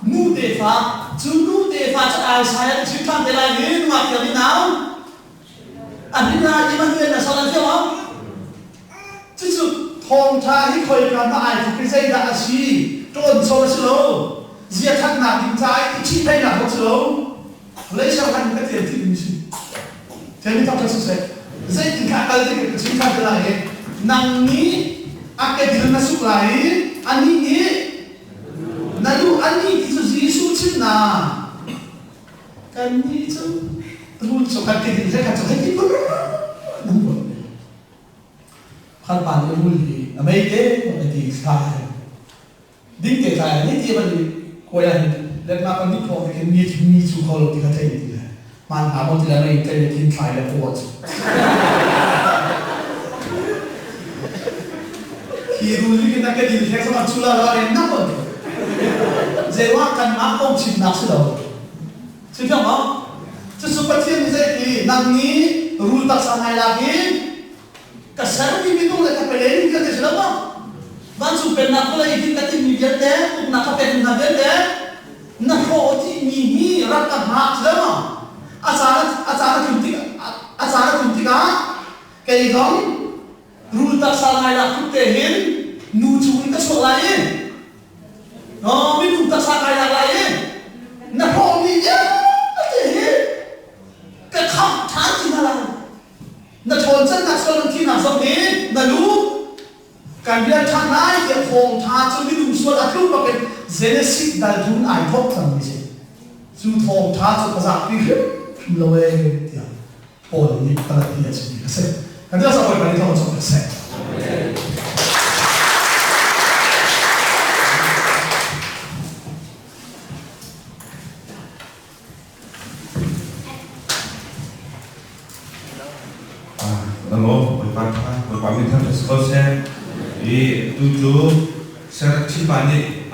Nu tefa. Cu nu tefa cu Isaiah nih chim ṭhan te lai i nungak thiam i nau a hrin lai Immanuel na sal an fiang maw? Cucu thawngṭha hi khoika hmah ai thawk i zeidah a si? Ṭawnchom a si lo. Zia ṭhatnak ding ca i ṭhihphaihnak zong si lo. Vawlei serhan in Pathian thimmi si. Thian mi thawngṭha siseh, zeitin kha a kal ti ka chim ṭhan te lai i nang nih a kedil na suk lai i anih nih na duh anih ti cu Jesuh chimnak kannih cu rul cu kan kedil he khan cu hei ti phun nan ruat khan pa nih rul hi a mei te a ti thla Ding te tlai ni ti van kuai ah hin letnak kan nih khawh te khin mi mi chu kho lo ti kha thei ti le hmaan hna maw ti le mei tlai le thin thlai le paw cu. Hi rul nih khin a ka dil hlek zong cu la la in na kon. Zeiruang kanmah kong chimnak si lo. Si fiang maw? Cucu Pathian nih zei ti nang nih rul taksa ngai lak i ka sermi minung le ka pelemi vialte si lo maw? Vancung pennak vawlei hin ka timmi vialte, uknak ka pek hna vialte na hrawh dihmi hi rak ka hngak si lo maw? A caan a caan a tlun tik a caan a tlun tikah kei zong rul taksa ngai lak tluk te hin nu chung in ka chuak lai i minung taksa kai lak lai i na hrawhmi vialte hi ka khamh ṭhan ti hna lai. Na ṭhawn cannak sual na thihnak zong hi na lu kan rian ṭhan lai tiah thawngṭha cu minung sual a tluk bakin Genesis dal thum ai thawk cangmi si. Cu thawngṭha cu ka zapi hrimhrim lo ee tiah Paul nih Galati a chimmi a si. Kan Dios a Bawipa nih thawng cawk seh. Hello, Bawipa ṭha, Bawipa min thangṭhat si ko seh. I tu cu Serek ṭhipa nih.